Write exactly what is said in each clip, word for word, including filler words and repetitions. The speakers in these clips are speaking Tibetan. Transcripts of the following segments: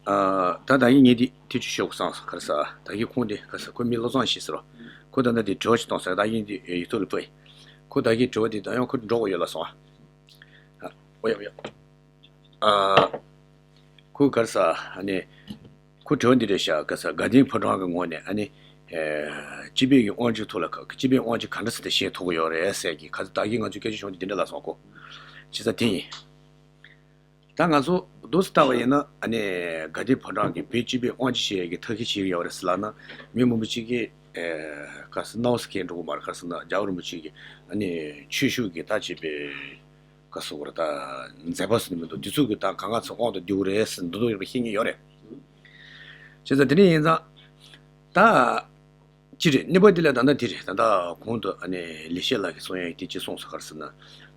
ཨ། ད་ད་གིན་ངས་འདི་ཐེ་ཆུ་ཤོག་སང་ག་རེ་ཟ། ད་གིན་ཁོང་དེ་ག་རེ་ཟ། ཁོ་མི་བློ་བཟང་ཞིག་ཟེར་རོ། ཁོ་ད་ལྟ་དེ་དྲི་བ་ཞིག་བཏང་ཟེར། ད་གིན་དེ་ཡུ་ཐུབ་ལ་ཕུལ། ཁོ་ད་གིན་དྲི་བ་དེ་ད་ཡང་ཁོ་འགྲོ་གི་ཡོད་ལ་སོང་ཨ། ཨ། ཨོ་ཡ་ཨོ་ཡ། ཨ། ཁོ་ག་རེ་ཟ། ཨ་ནི། ཁོ་དྲི་བ་འདི་རེད་ཤག་ག་རེ་ཟ། དགའ་ལྡན་ཕོ་བྲང་གི་ངོས་ནས་ཨ་ནི། ཨེ། སྤྱི་པའི་གི་དབང་ཆའི་ཐོག་ལ་ག་སྤྱི་པའི་དབང་ཆ་ག་འདྲ་ཟེར་དེ་བཤད་ཐུབ་ཀྱི་ཡོད་རེད་ཟེར་གི། ག་རེ་ཟ། ད་གིན་ང་ཚོས་སྐད་ཆ་བྱུང་དེ་འདི་འདྲ་ལ་སོང་ཁོ། བྱས་ཙང་དེ་ཡིན། ད་ང་ཚོ་འདུག་སེ་ལྟ་བ་ཡིན་ན་ཨ་ནི་དགའ་ལྡན་ཕོ་བྲང་གི་བོད་སྤྱི་པའི་དབང་ཆ་ཞེས་ཡ་གི་ཐབས་ཤེས་བྱེད་ཀྱི་ཡོད་རེད་ཟེར་ལབ་ན། མི་མང་པོ་ཅིག་གིས་ཨེ། ག་རེ་ཟ། སྣང་བ་སྐྱེ་འགྲོ་གི་མ་རེད། ག་རེ་ཟ་ན་རྒྱལ་བ་རིན་པོ་ཆེ་གི་ཨ་ནི་ཆོས་ཞུགས་ཀྱི་ད་བྱས་པའི་ག་རེ་ཟེར་དགོས་རེད། ད་མཛད་པ་ཟེར་ནི་མི་འདུག་འདི་ཚོ་གི་ད་གང་ག་ཚོ་དབང་དུ་བསྡུས་རེད་ཟེར་འདུག་འདུག་ཡོད་པ་ཤེས་ཀྱི་ཡོད་རེད། བྱས་ཙང་དེ་འདྲ་ཡིན་ཙང་ད། ཅི་རེད། གནས་བབ་འདི་ལ་ད་ལྟ་འདི་རེད། ད་ལྟ་གོང་དུ་ཨ་ནི་ལེགས་བཤད་ལགས་ཀྱིས་གསུང་ཡག་གི་དེ་ཅི་གསུངས་སོང་ག་རེ་ཟེར་ན།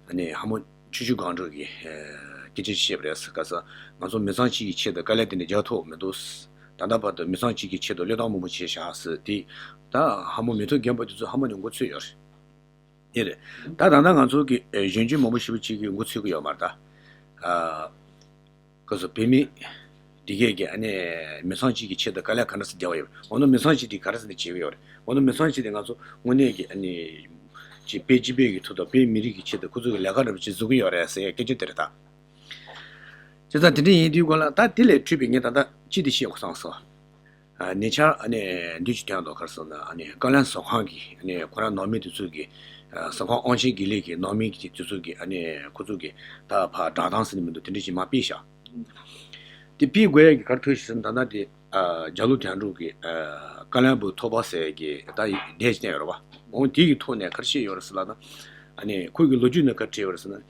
ཨ་ནི་ལྷ་མོ་ཆུ་བཞི་སྒང་དྲུག་གིས་ཨེ། སྐད་ཆ་བཤད་པ་རེད་ཟེར། ག་རེ་ཟ། ང་ཚོ་མི་ཚང་གཅིག་གི་ཆེད་དུ་དཀའ་ལས་དེ་འདྲ་རྒྱག་ཐུབ་མི་འདུག་ད་ལྟ་བར་དུ་མི་ཚང་གཅིག་གི་ཆེད་དུ་བློས་བཏང་མང་པོ་བྱས་བཞག་ཟེར་དེ། ད་ལྷ་མོ་མི་ཐོག་རྒན་པ་དེ་ཚོ་ཧ་མ་ནས་མགོ་ཚོས་ཡོད་རེད། ཡིན་རེད། ད་ད་ལྟ་ང་ཚོ་གི་ཨེ། གཞོན་སྐྱེས་མང་པོ་ཞེ་པོ་ཅིག་གིས་མགོ་ཚོས་ཀྱི་ཡོད་མ་རེད་ད། ཨ། ག་རེ་ཟ། བོད་མི་འདི་གས་ཀྱིས་ཨ་ནི་མི་ཚང་གཅིག་གི་ཆེད་དུ་དཀའ་ལས་ག་འདྲ་ཟེ་བརྒྱབ་པ་ཡོད། འོ་ན་མི་ཚང་གཅིག་དེ་ག་རེ་ཟེ་ནས་བྱེད་ཀྱི་ཡོད་རེད། འོ་ན་མི་ཚང་གཅིག་དེ་ང་ཚོ་དངོས་གནས་ཀྱི་ཨ་ནི་ཅིག་བོད་སྤྱི་པའི་གི་ཐོག་དང་བོད་མི་རིགས་ཀྱི་ཆེད་དུ་ཁོ་ཚོ་གི་ལས་ཀ་འདྲ་པོ་ཅིག་བཟོ་གི་ཡོད་རེད་ཟེར་ཡ་སྐད་ཆ་དེ་རེད་ད། བྱས་ཙང་དེ་འདྲ་ཡིན་དུས་སྐོར་ལ་ད་དེ་ལས་འཕྲོས་པའི་ངས་ད་ལྟ་ཅི་དེ་བཤད་དགོས་བསམ་སོང་། ཨ། ཉེ་ཆར་ཨ་ནི་འདི་ཅིག་ཐོན་འདུག་ག་རེ་ཟེར་ན། ཨ་ནི་བཀའ་བློན་ཟུར་ཁང་གིས་ཨ་ནི་ཁོ་རང་ནང་མི་དེ་ཚོ་གིས། ཨ། ཟུར་ཁང་དབང་ཆེན་དགེ་ལེགས་ཀྱི་ནང་མི་གི་དེ་ཚོ་གིས་ཨ་ནི་ཁོ་ཚོ་གིས་ད་ཕར་བསྒྲགས་གཏམ་ཟེར་ནི་མི་འདུག་དེ་འདྲ་ཞིག་མར་སྤེལ་བཞག་དེ་སྤེལ་དགོས་ཡ་གི་ག་རེ་ཐུག་ཟེར་ན། ད་ལྟ་དེ། ཨ། རྒྱ་ལོ་དོན་གྲུབ་ཀྱི། ཨ། བཀའ་བློན་སྦུག་ཐོག་པ་ཟེར་གི་ད་འདས་ཅིག་བསྟན་ཡོད་རེད་པ། འོ་དེ་གི་ཐོག་ནས་ག་རེ་བཤད་ཡོད་རེད་ཟེར་ལབ་ན། ཨ་ནི་ཁོ་གི་ལོ་རྒྱུས་ནང་ག་རེ་བྲིས་ཡོད་རེད་ཟེར་ན།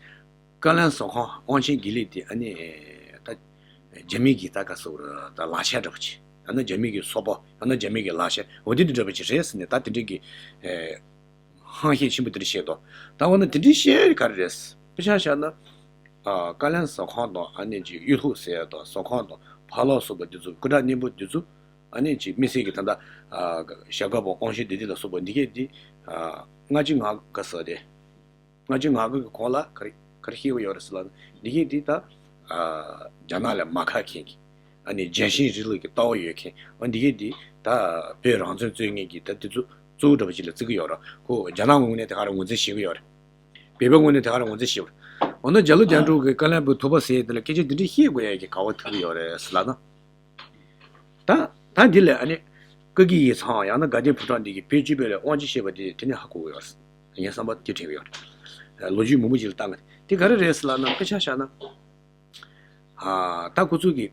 བཀའ་བློན་ཟུར་ཁང་དབང་ཆེན་དགེ་ལེགས་དེ་ཨ་ནི་ད་རྒྱ་མི་གི་ད་ག་རེ་ཟེར་དགོས་རེད། ད་ལག་ཆ་འདྲ་པོ་ཅིག་ཡང་ན་རྒྱ་མི་གི་སོག་པོ། ཡང་ན་རྒྱ་མི་གི་ལག་ཆ། འོ་དེ་འདྲ་འདྲ་པོ་ཅིག་རེད་ཟེར་ནས་ད་དེ་འདྲ་གི། ཨེ། ཧང་ཤེད་ཆེན་པོ་དེ་འདྲ་བཤད་འདུག་ད་འོ་ན་དེ་འདྲ་བཤད་ག་རེ་རེད། དཔེ་ཆ་བཞག་ན། ཨ། བཀའ་བློན་ཟུར་ཁང་དང་ཨ་ནི་ཅིག་གཡུ་ཐོག་ཟེར་ཡ་དང་ཟུར་ཁང་དང་ཕ་ལོགས་སོགས་པ་དེ་ཚོ། སྐུ་དྲག་གཉན་པོ་དེ་ཚོ། ཨ་ནི་ཅིག་དམིགས་བསལ་གྱི་ད་ལྟ། ཨ། ཞྭ་སྒབ་པ་དབང་ཆེན་བདེ་ལྡན་ལ་སོགས་པ་འདི་གས་དེ། ཨ། སྔ་ཕྱི་ང་ག་ཟེར་དེ། སྔ་ཕྱི་ང་ག་གི་གོང་ལ་ག་རེ་ག་རེ་བཤད་ཀྱི་ཡོད་རེད་ཟེར་ལབ་ན། འདི་གས་དེ་ད། ཨ། རྒྱ་ནག་ལ་མ་ཁ་མཁན་གྱི། ཨ་ནི་རྒྱལ་ཞེན་རིང་ལུགས་ཀྱི་ལྟ་བ་ཡོད་མཁན། འོ་འདི་གས་དེ་ད་བོད་རང་བཙན་རྩོད་མཁན་གྱི་ད་དེ་ཚོ་གཙོ་བོ་འདྲ་པོ་ཅིག་ལ་བརྩི་གི་ཡོད་རེད། ཁོ་རྒྱ་ནག་ངོས་ནས་དེ་ག་རང་ངོས་འཛིན་བྱེད་ཀྱི་ཡོད་རེད། བོད་པའི་ངོས་ནས་དེ་ག་རང་ངོས་འཛིན་བྱེད་ཀྱི་ཡོད་རེད། འོ་ན་རྒྱ་ལོ་དོན་གྲུབ་ཀྱི་བཀའ་བློན་སྦུག་ཐོག་པ་ཟེར་ཡ་དེ་ལ་སྐད་ཆ་འདི་འདྲ་བཤད་དགོས་ཡ་གི་ག་བ་ཐུག་གི་ཡོད་རེད་ཟེར་ལབ་ན། ད་ད་འདི་ལས་ཨ་ནི་བཀའ་བརྒྱུད་ཡིག་ཚང་ཡང་ན་དགའ་ལྡན་ཕོ་བྲང་འདི་གི་བོད་སྤྱི་པའི་ལ་དབང་ཆ་བཤད་པ་དེ་དེ་ནས་ཧ་གོ་གི་ཡོད་རེད། ངའི་བསམ་པ་དེ་དྲན་གི་ཡོད་རེད། ལོ་རྒྱུས་མང་པོ་ཞིག་ལ་བལྟས་ན་དེ་ག་རེ་རེད་ཟེར་ལབ་ན། དཔེ་ཆ་བཞག་ན། ཨ། ད་ཁོ་ཚོ་གི་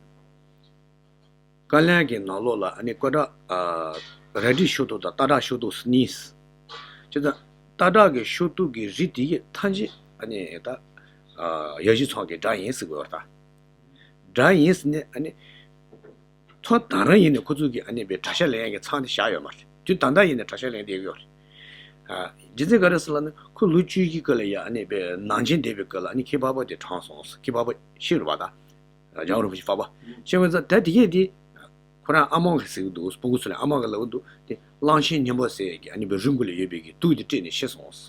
བཀའ་བློན་གྱི་ནང་ལོགས་ལ་ཨ་ནི་སྐུ་དྲག། ཨ། རལ་གྲིའི་ཤོག་དུག་དང་སྟག་བྲག་ཤོག་དུག་གཉིས། བྱས་ཙང་སྟག་བྲག་གི་ཤོག་དུག་གི་རིགས་དེ་གས་ཐམས་ཅད་ཨ་ནི་ད། ཨ། ཡ་བཞི་ཚང་གི་དགྲ་ཡིན་ཟེར་གི་ཡོད་རེད་ད། དགྲ་ཡིན་ཟེར་ནས་ཨ་ནི། ཐོག་དང་རང་ཡིན་ནས་ཁོ་ཚོ་གིས་ཨ་ནི་བའི་དགྲ་ཤ་ལེན་ཡ་གི་མཚམས་དེ་བཞག་ཡོད་མ་རེད། དུས་ད་ལྟ་ཡིན་ནས་དགྲ་ཤ་ལེན་བསྡད་ཀྱི་ཡོད་རེད། ཨ། རྒྱུ་མཚན་ག་རེ་ཟེར་ལབ་ན། ཁོ་ལོ་བཅུ་བཞི་སྐབས་ལ་ཡ་ཨ་ནི་བའི་ནང་ཆེན་སྡེ་བའི་སྐབས་ལ་ཨ་ནི་ཁྱི་ཕག་པ་དེ་དྲངས་སོང་། ཁྱི་ཕག་པ་ཤེས་རེད་པ་ད། རྒྱལ་བ་རིན་པོ་ཆེ་ཕག་པ་ཤེས་པ་ཙང་ད་དེ་གས་དེ། ཁོ་རང་ཨ་མ་གིས་ཟེར་གི་འདུག་སྤུ་གུ་ཚོ་ལ་ཨ་མ་གིས་ལབ་གི་འདུག་དེ་གླང་ཆེན་སྨྱོན་པ་ཟེར་ཡ་གི་ཨ་ནི་བའི་རི་མགོ་ལ་ཡོད་པའི་གི་དུག་དེ་སྤྲད་ནས་ཤི་སོང་། བྱས་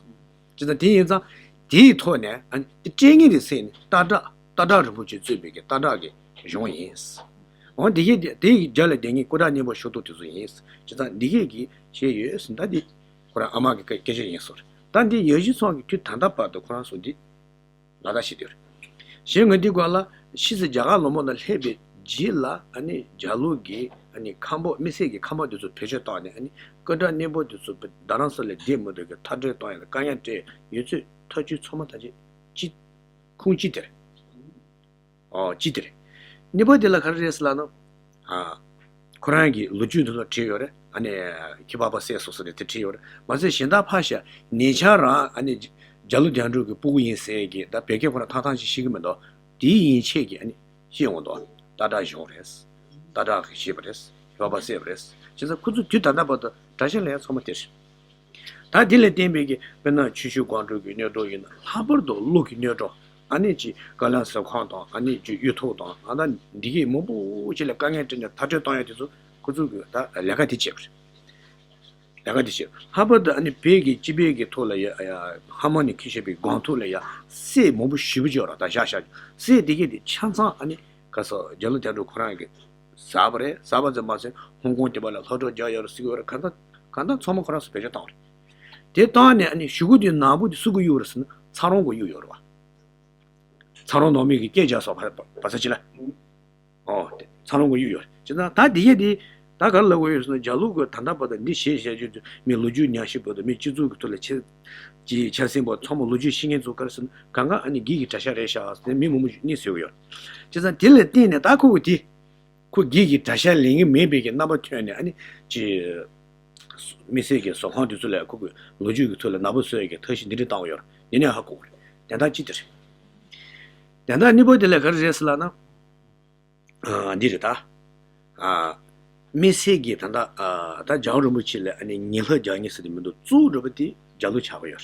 ཙང་དེ་ཡིན་ཙང་། དེའི་ཐོག་ནས་ཨ་ནི་དེ་སྤྲད་མཁན་དེ་ཟེར་ནས་སྟག་བྲག་སྟག་བྲག་རིན་པོ་ཆེ་གཙོས་པའི་གི་སྟག་བྲག་གི་གཞུང་ཡིན། འོ་དེ་གས་དེ་དེའི་རྒྱབ་ལ་བསྡད་མཁན་སྐུ་དྲག་གཉན་པོ་ཤོག་དུག་དེ་ཚོ་ཡིན། བྱས་ཙང་འདི་གས་ཀྱིས་བཤད་ཡོད་ཟེར། ད་འདི་ཁོ་རང་ཨ་མ་གི་སྐད་སྐད་ཆ་ཡིན་ཟེར། ད་འདི་ཡ་བཞི་ཚང་གི་དུས་ད་ལྟ་བར་དུ་ཁོ་རང་ཚོ་འདི་ལ་དྭགས་ཤིག་དེར། གཞན་ང་འདི་སྐོར་ལ་ཕྱི་སྲིད་རྒྱ་གར་ལོ་མོ་ནང་སླེབས་པའི་རྗེས་ལ། ཨ་ནི་རྒྱ་ལོ་གི་ཨ་ནི་ཁམས་པ། དམིགས་བསལ་གྱི་ཁམས་པ་དེ་ཚོ་བེད་སྤྱོད་བཏང་ནས། ཨ་ནི་སྐུ་དྲག་གཉན་པོ་དེ་ཚོ་རྡ་རམ་ས་ལ་བསྡད་མི་འདོད་གི་མཐར་སྐྲོད་བཏང་ཡ་ལ་བཀག་ཉར་སྤྲད་ཡོད་ཚུལ་ཐག་གཅོད་ཚང་མ་ཐམས་ཅད་ཅི། ཁུངས་ཅི་དེར། ཨོ་ཅི་དེར། གཉིས་པ་དེ་ལ་ག་རེ་རེད་ཟེར་ལབ་ན། ཨ། ཁོ་རང་གི་ལོ་རྒྱུས་དེ་ལ་བྲིས་ཡོད་རེད། ཨ་ནི་ཁྱི་ཕག་པ་བསད་སོང་ཟེར་ནས་དེ་བྲིས་ཡོད་རེད། མ་ཟད་གཞན་དག་ཕར་བཞག་ཉེ་ཆར་རང་ཨ་ནི་རྒྱ་ལོ་དོན་གྲུབ་ཀྱི་སྤུ་གུ་ཡིན་ཟེར་གི་ད་བོད་སྐད་ཁོ་རང་ཐང་ཐང་ཞིག་ཤེས་ཀྱི་མི་འདུག་དེའི་ཡན་ཆད་ཀྱིས་ཨ་ནི་བཤད་འོང་འདུག་སྟག་བྲག་གཞུང་རེད། སྟག་བྲག་གིས་བྱས་པ་རེད། ཁྱི་ཕག་པ་བསད་པ་རེད། བྱས་ཙང་ཁོ་ཚོ་དུས་ད་ལྟ་བར་དུ་དགྲ་ཤ་ལེན་ཡ་ཚང་མ་དེ་རེད། ད་དེ་ལས་བརྟེན་པའི་གི་དཔེར་ན་ཆུ་ཤུར་སྒང་དྲུག་གི་གནོད་གྲོགས་ཡིན་ན། ལྷག་པར་དུ་ཀླུ་གི་གནོད་གྲོགས། ཨ་ནི་ཅིག་བཀའ་བློན་ཟུར་ཁང་དང་། ཨ་ནི་ཅིག་གཡུ་ཐོག་དང་། ཨ་ད་འདི་གས་མང་པོ་ཅིག་ལ་དཀའ་ངལ་སྤྲད་ནས་མཐར་སྐྲོད་བཏང་ཡ་དེ་ཚོ་ཁོ་ཚོ་གི་ད་ལས་ཀ་དེ་བྱས་པ་རེད། ལས་ཀ་དེ་བྱས། ལྷག་པར་དུ་ཨ་ནི་བོད་ཀྱི་སྤྱི་པའི་གི་ཐོག་ལ་ཡ་ཡ་ཧ་མ་ནས་འཁྱེར་བཞག་པའི་སྒང་ཐོག་ལ་ཡ་སྲས་མང་པོ་ཞེ་པོ་ཅིག་ཡོད་རེད། ད་བཞག་བཞག་སྲས་དེ་གས་དེ་ཆ་ཚང་ཨ་ནི་ག་ས་རྒྱ་ལོ་དོན་གྲུབ་ཁོ་རང་གི་ཟ་བ་རེད། ཟ་བ་ཙམ་མ་ཟད་ཧོང་ཀོང་དེ་པ་ལ་ལྷོ་བྲག་རྒྱག་ཡོད་རེད་ཟེར་གྱི་ཡོད་རེད། གང་ལྟར་གང་ལྟར་ཚང་མ་ཁོ་རང་ཚོ་བེད་སྤྱོད་བཏང་བ་རེད། དེ་བཏང་ནས་ཨ་ནི་གཞུག་གུ་དེ་ནག་པོ་དེ་སུ་གི་གཡུག་རེད་ཟེར་ན་ཚ་རོང་གི་གཡུག་ཡོད་རེད་བ། ཚ་རོང་ནང་མི་གི་སྐད་རྒྱག་སོགས་བ་བ་ས་ཅི་ལ། ཨོ། དེ་ཚ་རོང་གི་གཡུག་ཡོད་རེད། བྱས་ཙང་ད་དེ་ཡས་དེ་ད་ག་རེ་ལབ་དགོས་ཡོད་ཟེར་ན་རྒྱ་ལུགས་ཀྱི་ད་ལྟ་བར་དུ་འདི་བྱས་བྱས་བྱས་བྱས་མི་ལོ་རྒྱུས་ཉམས་ཞིབ་པ་དང་མི་སྤྱི་ཚོགས་ཀྱི་ཐོག་ལ་ཆེ་ཅིག་ཆ་སྲིན་པ་ཚང་མ་ལོ་རྒྱུས་ཤེས་མཁན་ཚོ་ག་རེ་ཟེར་ན་གང་ག་ཨ་ནི་སྒེར་གྱི་གྲྭ་ཤག་རེད་ཤག་ཟེར་མི་མང་པོ་ཞིག་གཉིས་ཟེར་གྱི་ཡོད། བྱས་ཙང་དེ་ལ་བརྟེན་ནས་ད་ཁོ་གི་དེ་ཁོ་སྒེར་གྱི་གྲྭ་ཤག་ལེན་གྱི་མེད་པའི་གི་རྣམ་པ་ཐོན་ནས་ཨ་ནི་ཅི། དམིགས་བསལ་གྱི་བཟོ་ཁང་དེ་ཚོ་ལ་ཁོ་གི་ལོ་རྒྱུས་ཀྱི་ཐོག་ལ་ནག་པོ་བཟོ་ཡས་ཀྱི་ཐབས་ཤེས་འདི་འདྲ་བཏང་བ་ཡོད་རེད། དེ་ནས་ཧ་གོ་གི་རེད། དོན་དག་ཅི་དེ་རེད། དོན་དག་གཉིས་པ་དེ་ལ་ག་རེ་རེད་ཟེར་ལབ་ན། ཨ། འདི་རེད་ད། ཨ། དམིགས་བསལ་གྱི་ད་ལྟ་ཨ། ད་རྒྱལ་བ་རིན་པོ་ཆེ་ལ་ཨ་ནི་ཉེས་ལྷག་རྒྱག་མཁན་ཟེར་དེ་མི་འདུག་གཙོ་བོ་འདྲ་པོ་དེ་རྒྱ་ལུགས་ཆགས་ཀྱི་ཡོད་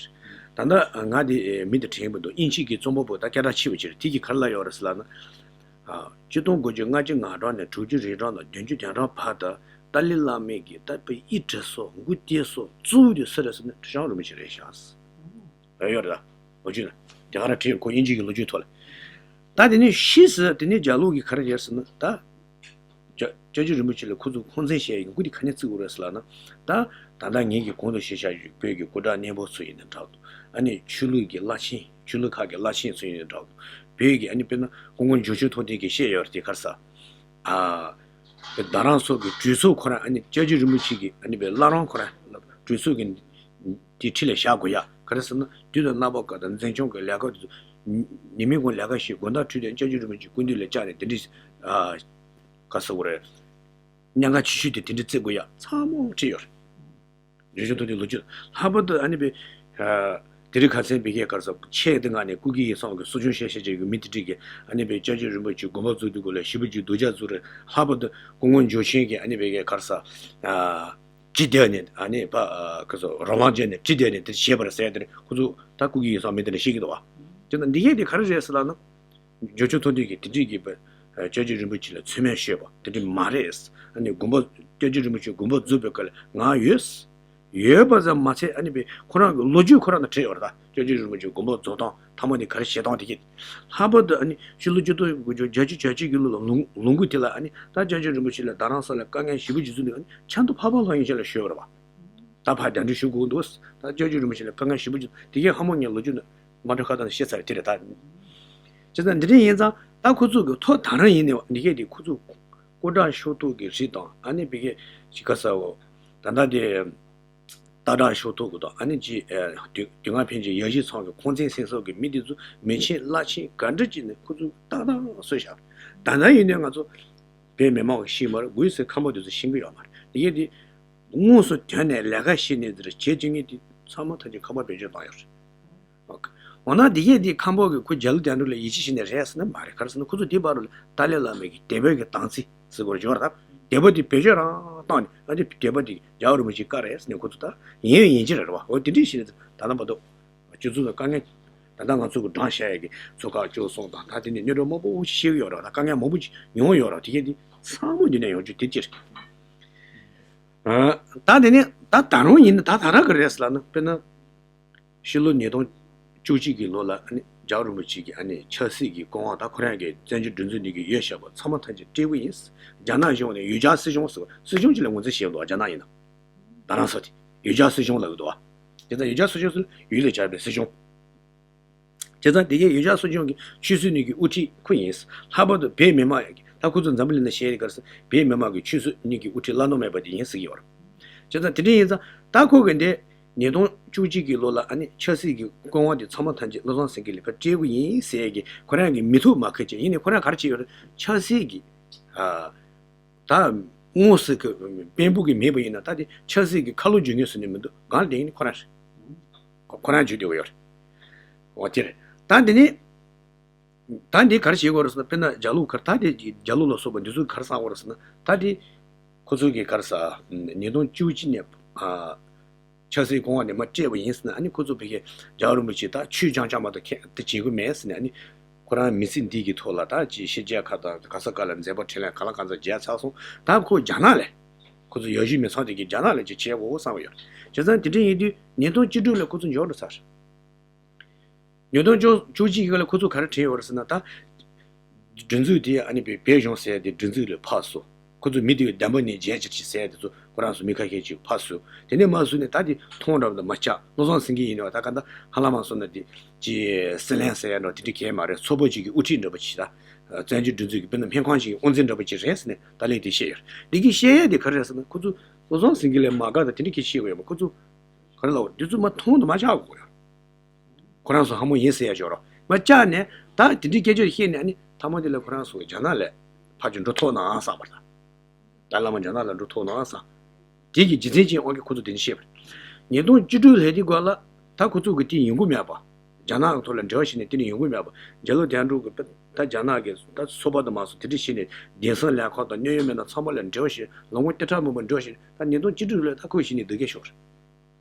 རེད། ད་ལྟ་ང་དེ་མི་དེ་དྲན་གྱི་མི་འདུག་དབྱིན་ཇི་གི་རྩོམ་པ་པོ་ད་སྐད་གྲགས་ཆེ་བ་ཅིག་རེད། དེ་གིས་ག་རེ་ལབ་ཡོད་རེད་ཟེར་ལབ་ན། ཨ། ཆིག་སྟོང་དགུ་བརྒྱ་ལྔ་བཅུ་ང་གྲངས་ནས་དྲུག་ཅུ་རེ་གྲངས་དང་བདུན་ཅུ་དོན་གྲངས་བར་དུ་ཏཱ་ལའི་བླ་མས་ཀྱི་ད་དཔེ་ཡིད་དྲན་སོ་མགོ་བཏེགས་སོ་གཙོ་བོ་དེ་སུ་རེད་ཟེར་ན་ཁྲི་བྱང་རིན་པོ་ཆེ་རེད་ཤག་ཡོད་རེད་ད། འོ་ཅི་ན། དེ་ག་རང་བྲིས་ཡོད། ཁོ་དབྱིན་ཇི་གི་ལོ་རྒྱུས་ཐོག་ལ། ད་དེ་ནས་ཕྱིས་སུ་དེ་ནས་རྒྱ་ལུགས་ཀྱིས་ག་རེ་བྱས་ཟེར་ན་ད། སྐྱབས་སྐྱབས་རྗེ་རིན་པོ་ཆེ་ལ་ཁོ་ཚོ་ཁོང་ཚན་བཤད་ཡོང་གི་དེ་ག་ནས་བརྩི་དགོས་རེད་ཟེར་ལབ་ན། ད། ད་ལྟ་ངེད་ཀྱིས་གོང་དུ་བཤད་བཞག་ཡོད་བོད་ཀྱི་སྐུ་དྲག་གཉན་པོ་ཚོ་ཡིན་ན་འདྲ་འདུག་ཨ་ནི་ཆོས་ལུགས་ཀྱི་བླ་ཆེན་ཆོས་ལུགས་ཁག་གི་བླ་ཆེན་ཚོ་ཡིན་ན་འདྲ་འདུག་བོད་ཀྱི་ཨ་ནི་དཔེར་ན་སྐུ་ངོ་འབྱོར་ཆེན་མཐོང་ལྡན་གྱིས་བཤད་ཡོད་རེད་དེ་ག་རེ་ཟེར། ཨ། རྡ་རམ་ས་ལ་གི་གྲོས་ཚོགས་ཁོ་རང་ཨ་ནི་སྐྱབས་རྗེ་རིན་པོ་ཆེ་གི་ཨ་ནི་བའི་བླ་བྲང་ཁོ་རང་གྲོས་ཚོགས་ཀྱི་དེ་འཁྲིས་ལ་བཞག་དགོས་ཡ། ག་རེ་ཟེར་ན་དུས་དང་རྣམ་པ་ཀ་དང་འཛིན་སྐྱོང་གི་ལས་ཀ་དེ་ཚོ་ཉི་མའི་གུང་ལས་ཀ་བྱེད་དགོང་དག་ཁྲུས་དང་སྐྱབས་རྗེ་རིན་པོ་ཆེ་སྐུ་མདུན་ལ་བཅར་ནས་དེ་འདྲའི་ཨ། ག་ཟེར་དགོས་རེད། ཉེན་ཁ་ཆེ་ཤོས་དེ་དེ་འདྲའི་བརྩི་དགོས་ཡ་ཚང་མ་བྲིས་ཡོད་རེད། འབྱོར་ཆེན་མཐོང་ལྡན་ལོ་རྒྱུས་ལྷག་པར་དུ་ཨ་ནི་པའི། དེ་རིང་ཁ་སང་བི་ཀའི་ག་རེ་ཟེར་ཆེད་དུ་མངགས་ནས་སྐུ་སྒེར་ཡིག་ཚང་གི་གསོ་སྐྱོང་བྱེད་བྱེད་བྱེད་ཀྱི་མི་དེ་འདྲས་ཀྱིས་ཨ་ནི་པའི་སྐྱབས་རྗེ་རིན་པོ་ཆེ་དགོངས་པ་རྫོགས་དུས་སྐོར་ལ་ཞེ་པོ་ཅིག་སྡུག་ཅག་བཟོས་རེད། ལྷག་པར་དུ་སྐུ་ངོ་འབྱོར་ཆེན་གྱིས་ཨ་ནི་པའི་ག་རེ་ཟེར། ཅི་བསྡད་ནས་ཨ་ནི་པ་ག་རེ་ཟེར་རང་དབང་བརྗོད་ནས་ཅི་བསྡད་ནས་དེ་བྱས་པ་རེད་ཟེར་ཡ་དེ་རེད། ཁོ་ཚོ་ད་སྐུ་སྒེར་ཡིག་ཚང་མི་དེ་འདྲ་བཤད་ཀྱི་འདུག་བ། དེ་ན་འདི་གས་དེ་ག་རེ་རེད་ཟེར་ལབ་ན། འབྱོར་ཆེན་མཐོང་ལྡན་གྱིས་དེ་འདྲས་ཀྱི་པ། སྐྱབས་རྗེ་རིན་པོ་ཆེ་ལ་ཚུལ་མིན་བཤད་པ་དེ་འདྲས་མ་རེད། ཨ་ནི་དགོངས་པ་སྐྱབས་རྗེ་རིན་པོ་ཆེ་དགོངས་པ་རྫོགས་པའི་སྐབས་ལ་ང་ཡོད། ཡོད་པ་ཙམ་མ་ཚད་ཨ་ནི་པའི་ཁོ་རང་གི་ལོ་རྒྱུས་ཁོ་རང་ན་བྲིས་ཡོད་རེད་ད། སྐྱབས་རྗེ་རིན་པོ་ཆེ་དགོངས་པ་རྫོགས་སྟངས་ཐ་མ་ནི་ག་རེ་བྱེད་སྟངས་དེ་གྱིས། ལྷག་པར་དུ་ཨ་ནི་ཕྱི་ལོ་ཆིག་སྟོང་དགུ་བརྒྱ་བརྒྱད་ཅུ་གྱ་གཅིག་གི་ལོ་ལ་ལུང་ལུང་ཁུག་དེ་ལ་ཨ་ནི་ད་སྐྱབས་རྗེ་རིན་པོ་ཆེ་ལ་རྡ་རམ་ས་ལ་དཀའ་ངལ་ཞེ་པོ་ཅིག་བཟོས་འདུག་ཨ་ནི་ཆབ་མདོ་འཕགས་པ་ལྷ་ཡུལ་ཅན་ལ་ཞུས་པ་རེད་བ། ད་ཕར་གདན་འདྲེན་ཞུ་དགོས་འདུག་ད་སྐྱབས་རྗེ་རིན་པོ་ཆེ་ལ་དཀའ་ངལ་ཞེ་པོ་ཅིག་དེ་གའི་ཧ་མོ་ངས་ལོ་རྒྱུས་ནི་མ་འགྲོ་ཁ་ཐག་ནས་བཤད་ཚར་དེ་རེད་ད། བྱས་ཙང་འདི་འདྲ་ཡིན་ཙང་ད་ཁོ་ཚོ་གི་ཐོག་ད་རང་ཡིན་ནས་འདི་གས་དེ་ཁོ་ཚོ་སྐུ་དྲག་ཤོག་ཐོག་གི་རིགས་དང་ཨ་ནི་བི་གས་ཅི་ག་ས་འོ། ད་ལྟ་དེ་སྟག་བྲག་ཤོག་ཐོག་གི་དང་ཨ་ནི་ཅི་དུས་དུས་ངན་ཕན་ཆད་ཡ་གཞིས་ཚང་གི་ཁོང་ཚན་སེང་སོགས་ཀྱི་མི་དེ་ཚོ་མི་ཆེན་བླ་ཆེན་ག་འདྲ་ཅིག་ནས་ཁོ་ཚོ་ཏག་ཏག་གསོས་བཞག་ད་ལྟ་ཡིན་ནས་ང་ཚོ་བོད་མི་མང་གི་ཤེས་མ་རེད། སྒོས་སུ་ཁམས་པ་དེ་ཚོ་ཤེས་ཀྱི་ཡོད་མ་རེད། དེ་གས་དེ། དངོས་སུ་དོན་ནས་ལས་ཀ་བྱེད་ནས་འདིར་བྱེད་བཅུག་མཁན་དེ་ཚང་མ་ཐམས་ཅད་ཁམས་པ་བེད་སྤྱོད་བཏང་ཡོད་རེད། འོ་ན་འདི་གས་དེ་ཁམས་པ་གི་ཁོ་རྒྱ་ལོ་དེ་འདྲ་ལ་ཡིད་ཆེས་བྱེད་ནས་རེད་ཟེར་ན་མ་རེད། ག་རེ་ཟེར་ན་ཁོ་ཚོ་དེ་བར་ལ་ཏཱ་ལའི་བླ་མའི་གི་དད་པའི་གི་དམ་ཚིག་ཟེར་དགོས་རེད་ཡོད་རེད། དད་པ་དེ་བེད་སྤྱོད་རང་བཏང་ནས་ཨ་ནི་དད་པ་དེ་རྒྱལ་བ་རིན་པོ་ཆེའི་བཀའ་རེད་ཟེར་ནས་ཁོ་ཚོ་ད་ཡིན་ཡིན་གྱི་རེད་བ། འོ་དེ་འདྲས་བྱས་ནས་ད་ལྟ་བར་དུ་སྤྱི་ཚོགས་ལ་དཀའ་ངལ་ད་ལྟ་ང་ཚོ་གི་འགྲངས་བཞག་ཡས་ཀྱི་ཚོ་ཁག་བཅུ་གསུམ་དང་ད་དེ་ནས་གནོད་སྐྱོན་མང་པོ་ཞིག་ཡོད་རེད། ད་དཀའ་ངལ་མང་པོ་ཞིག་མྱོང་ཡོད་རེད། དེ་གས་དེ་ཚང་མ་འདི་ནས་ཡོང་རྒྱུ་དེ་ཅི་རེད། ད་དེ་ནས་ད་ད་རུང་ཡིན་ན་ད་ད་རང་གི་རེད་ཟེར་ལབ་ན་དཔེར་ན། ཕྱི་ལོ་ཉིས་སྟོང་བཅུ་གཅིག་གི་ལོ་ལ་ཨ་ནི་རྒྱལ་བ་རིན་པོ་ཆེ་གི་ཨ་ནི་ཆབ་སྲིད་ཀྱི་སྐུ་དབང་ད་ཁོ་རང་གི་བཙན་བྱོལ་སྒྲིག་འཛུགས་འདི་གི་ཡོད་བཞག་པ་ཚང་མ་ཐམས་ཅད་སྤྲད་པ་ཡིན། རྒྱ་ནག་གཞུང་ནས་ཡུལ་གྱར་སྲིད་གཞུང་ཟེར་བ་སྲིད་གཞུང་ཅིག་ལ་ངོས་འཛིན་བྱས་འདུག་རྒྱ་ནག་ཡིན་ན། རྡ་རམ་ས་དེ་ཡུལ་གྱར་སྲིད་གཞུང་ལབ་ཀྱི་འདུག་བ། དེ་ལྟར་ཡུལ་གྱར་སྲིད་གཞུང་ཟེར་ན་ཡུལ་ལ་གྱར་བའི་སྲིད་གཞུང་། བྱས་ཙང་དེ་གའི་ཡུལ་གྱར་སྲིད་གཞུང་གི་ཆོས་སྲིད་གཉིས་ཀྱི་དབུ་ཁྲིད་ཁོ་ཡིན། ལྷག་པར་དུ་བོད་མི་མང་ཡོད་ཀྱི་ད་ཁོ་ཚོ་འཛམ་བུ་གླིང་ན་བཤད་ཡོད་ག་རེ་ཟེར་བོད་མི་མང་གི་ཆོས་སྲིད་གཉིས་ཀྱི་དབུ་ཁྲིད་བླ་ན་མེད་པ་དེ་ཡིན་ཟེར་གྱི་ཡོད་རེད། བྱས་ཙང་དེ་འདྲ་ཡིན་ཙང་ད་ཁོ་གི་འདི་ཉིས་སྟོང་བཅུ་གཅིག་གི་ལོ་ལ་ཨ་ནི་ཆབ་སྲིད་ཀྱི་སྐུ་དབང་དེ་ཚང་མ་ཐམས་ཅད་བློ་བཟང་སེང་གེ་ལ་ཕར་སྤྲད་དགོས་ཡིན་ཟེར་གྱི་ཁོ་རང་གི་མི་ཐུབ་མ་ཁེལ་ཅིག་ཡིན་ནའི་ཁོ་རང་ག་རེ་བྱས་ཡོད་རེད། ཆབ་སྲིད་ཀྱི་ཨ། ད་དངོས་སུ་གི་དཔོན་པོ་གི་མེད་པ་ཡིན་ན་ད་དེ་ཆབ་སྲིད་ཀྱི་ཁ་ལོ་བསྒྱུར་མཁན་ཟེར་ནས་མི་འདུག་གང་ལ་བསྡད་ཡིན་ནི་ཁོ་རང་རེད། ཁོ་ཁོ་རང་བརྗོད་བསྡད་ཡོད་རེད། འོ་དེ་རེད། ད་འདི་ནི། ད་འདི་ག་རེ་བྱེད་དགོས་རེད་ཟེར་ན་དཔེར་ན་རྒྱ་ལུགས་ག་རེ་ད་དེ་རྒྱ་ལུགས་ལ་སོགས་པ་འདི་ཚོས་ག་རེ་བསམ་དགོས་རེད་ཟེར་ན་ད་དེ། ཁོ་ཚོས་གི་ག་རེ་ཟ། ཉིས་སྟོང་བཅུ་གཅིག་ནས་ཨ། ཆབ་སྲིད་སྐུ་དབང་ནས་མར་སྤྲད་པ་ཡིན་ཟེར་ན་ཨ་ནི་ཁོ་ཚོ་ཕ་གི་རྒྱལ་བ་རིན་པོ་ཆེ་ད་ཆོས་རྐྱང་རྐྱང་མ་གཏོགས་ཁྱད་དེ་བྱེད་དགོས་མེད་ཟེར་ནས་ཨ་ནི་ཁོ་རང་མི་ཚེ་འདི་གི་ཐོག་ལ་ད་ཅི་ཕྱི་རྒྱལ་ཁག་དང་ག་ས་ག་ལ་མཛད་པ་འཕྲིན་ལས་ག་ལ་ག་ཚོད་མཇལ་ཚར་སོང་། ད་ཁོ་རྒྱ་ནག་ལ་ཁོ་ཚོ་ཡོད་བཞིན་མི་ཚང་དེ་གི་རྒྱ་ནག་ལ་ཅི་བྱེད་དགོས་བསམ་གི་ཡོད། བྱས་ཙང་དེ་འདྲ་ཡིན་དུས་ཉིས་སྟོང་བཅུ་དྲུག་ལ་ཁོ་ཚོ་འབྱོར་འགྲོ་ཚར། ཉིས་སྟོང་བཅུ་གཅིག་གི་ལ་ཁོ་ཚོ་ག་རེ་དྲན་ཡོད་རེད་ཟེར་ན་ད། སྒྲིག་འཛུགས་དེ་ཨ་ནི་བོད་བོད་གཞུང་ཟེར་དེ་སྒྲིག་འཛུགས་ལས་ཕར་སོང་ ཁོ་ཚོ་མི་དེ་གི་བདམས་པ་ནས་བརྗེད་ཅིག་ཅིག་ཟེར་དེ་ཚོ་ཁོ་རང་ཚོ་མི་ཁ་ཤས་ཅིག་ཕར་བསུ། དེ་ནས་མར་བསུ་ནས་ད་དེ་མཐོང་འདྲ་པོ་དང་མ་བཅག་བློ་བཟང་སེང་གེ་ཡིན་ནོ་ད་ག་ད་ཧ་ལམ་མ་སོང་ན་དེ་ཅི་སྲིད་བློན་ཟེར་ཡ་འདྲ་དེ་འདྲ་གས་མ་རེད། ཚོགས་པ་ཅིག་གི་དབུ་ཁྲིད་འདྲ་པོ་ཅིག་ད་བཙན་བྱོལ་སྒྲིག་འཛུགས་ཀྱི་དཔེར་ན་སྨན་ཁང་ཅིག་གི་དབུ་འཛིན་འདྲ་པོ་ཅིག་རེད་ཟེར་ནས་ད་ལན་དེ་བཤད་ཡོད་རེད། འདི་གི་བཤད་ཡ་དེ་ག་རེ་རེད་ཟེར་ན་ཁོ་ཚོ་བློ་བཟང་སེང་གེ་ལས་མ་དགའ་ད་དེ་འདྲ་གས་བཤད་དགོས་ཡོད་མ། ཁོ་ཚོ་ག་རེ་ལབ་དགོས་རེད། འདི་ཚོ་མ་མཐོང་དང་མ་བཅག་དགོས་རེད། ཁོ་རང་ཚོ་ཧ་མོ་ཡིན་ཟེར་ཡ་ཞོར་རོ་མ་བཅག་ནས་ད་དེ་འདྲའི་སྐད་ཆ་བཤད་ནས་ཨ་ནི་ཐ་མ་དེ་ལ་ཁོ་རང་ཚོ་རྒྱ་ནག་ལ་ཕར་ཅིག་འགྲོ་ཐུབ་ནའང་བསམ་པ་དང་། ད་བླ་མ་རྒྱ་ནག་ལ་འགྲོ་ཐུབ་ནའང་བསམ། དེ་གི་རྒྱུ་མཚན་ཅན་དབང་གིས་ཁོ་ཚོ་དེ་འདྲ་བཤད་པ་རེད། ཉིས་སྟོང་བཅུ་དྲུག་ལྷག་དེ་སྐོར་ལ་ད་ཁོ་ཚོ་གི་དེ་ཡོང་གི་མེད་པ། རྒྱ་ནག་གི་ཐོག་ལ་འབྲེལ་བ་བྱས་ནས་དེ་ནས་ཡོང་གི་མེད་པ། རྒྱ་ལོ་དོན་གྲུབ་ཀྱི་ད་རྒྱ་ནག་གི་ད་ཚོགས་པ་དང་མ་སོང་དེ་འདྲ་བྱས་ནས་དེང་སང་ལས་ཁང་དང་གནད་ཡོད་མི་སྣ་ཚང་མ་ལ་འབྲེལ་བ་བྱས་ལོ་ངོ་བཅུ་ཕྲག་མང་པོ་འབྲེལ་བ་བྱས་ད་ཉིས་སྟོང་བཅུ་དྲུག་ལ་ད་ཁོ་གཞི་ནས་སྡུག་སྐད་ཤོར་རེད།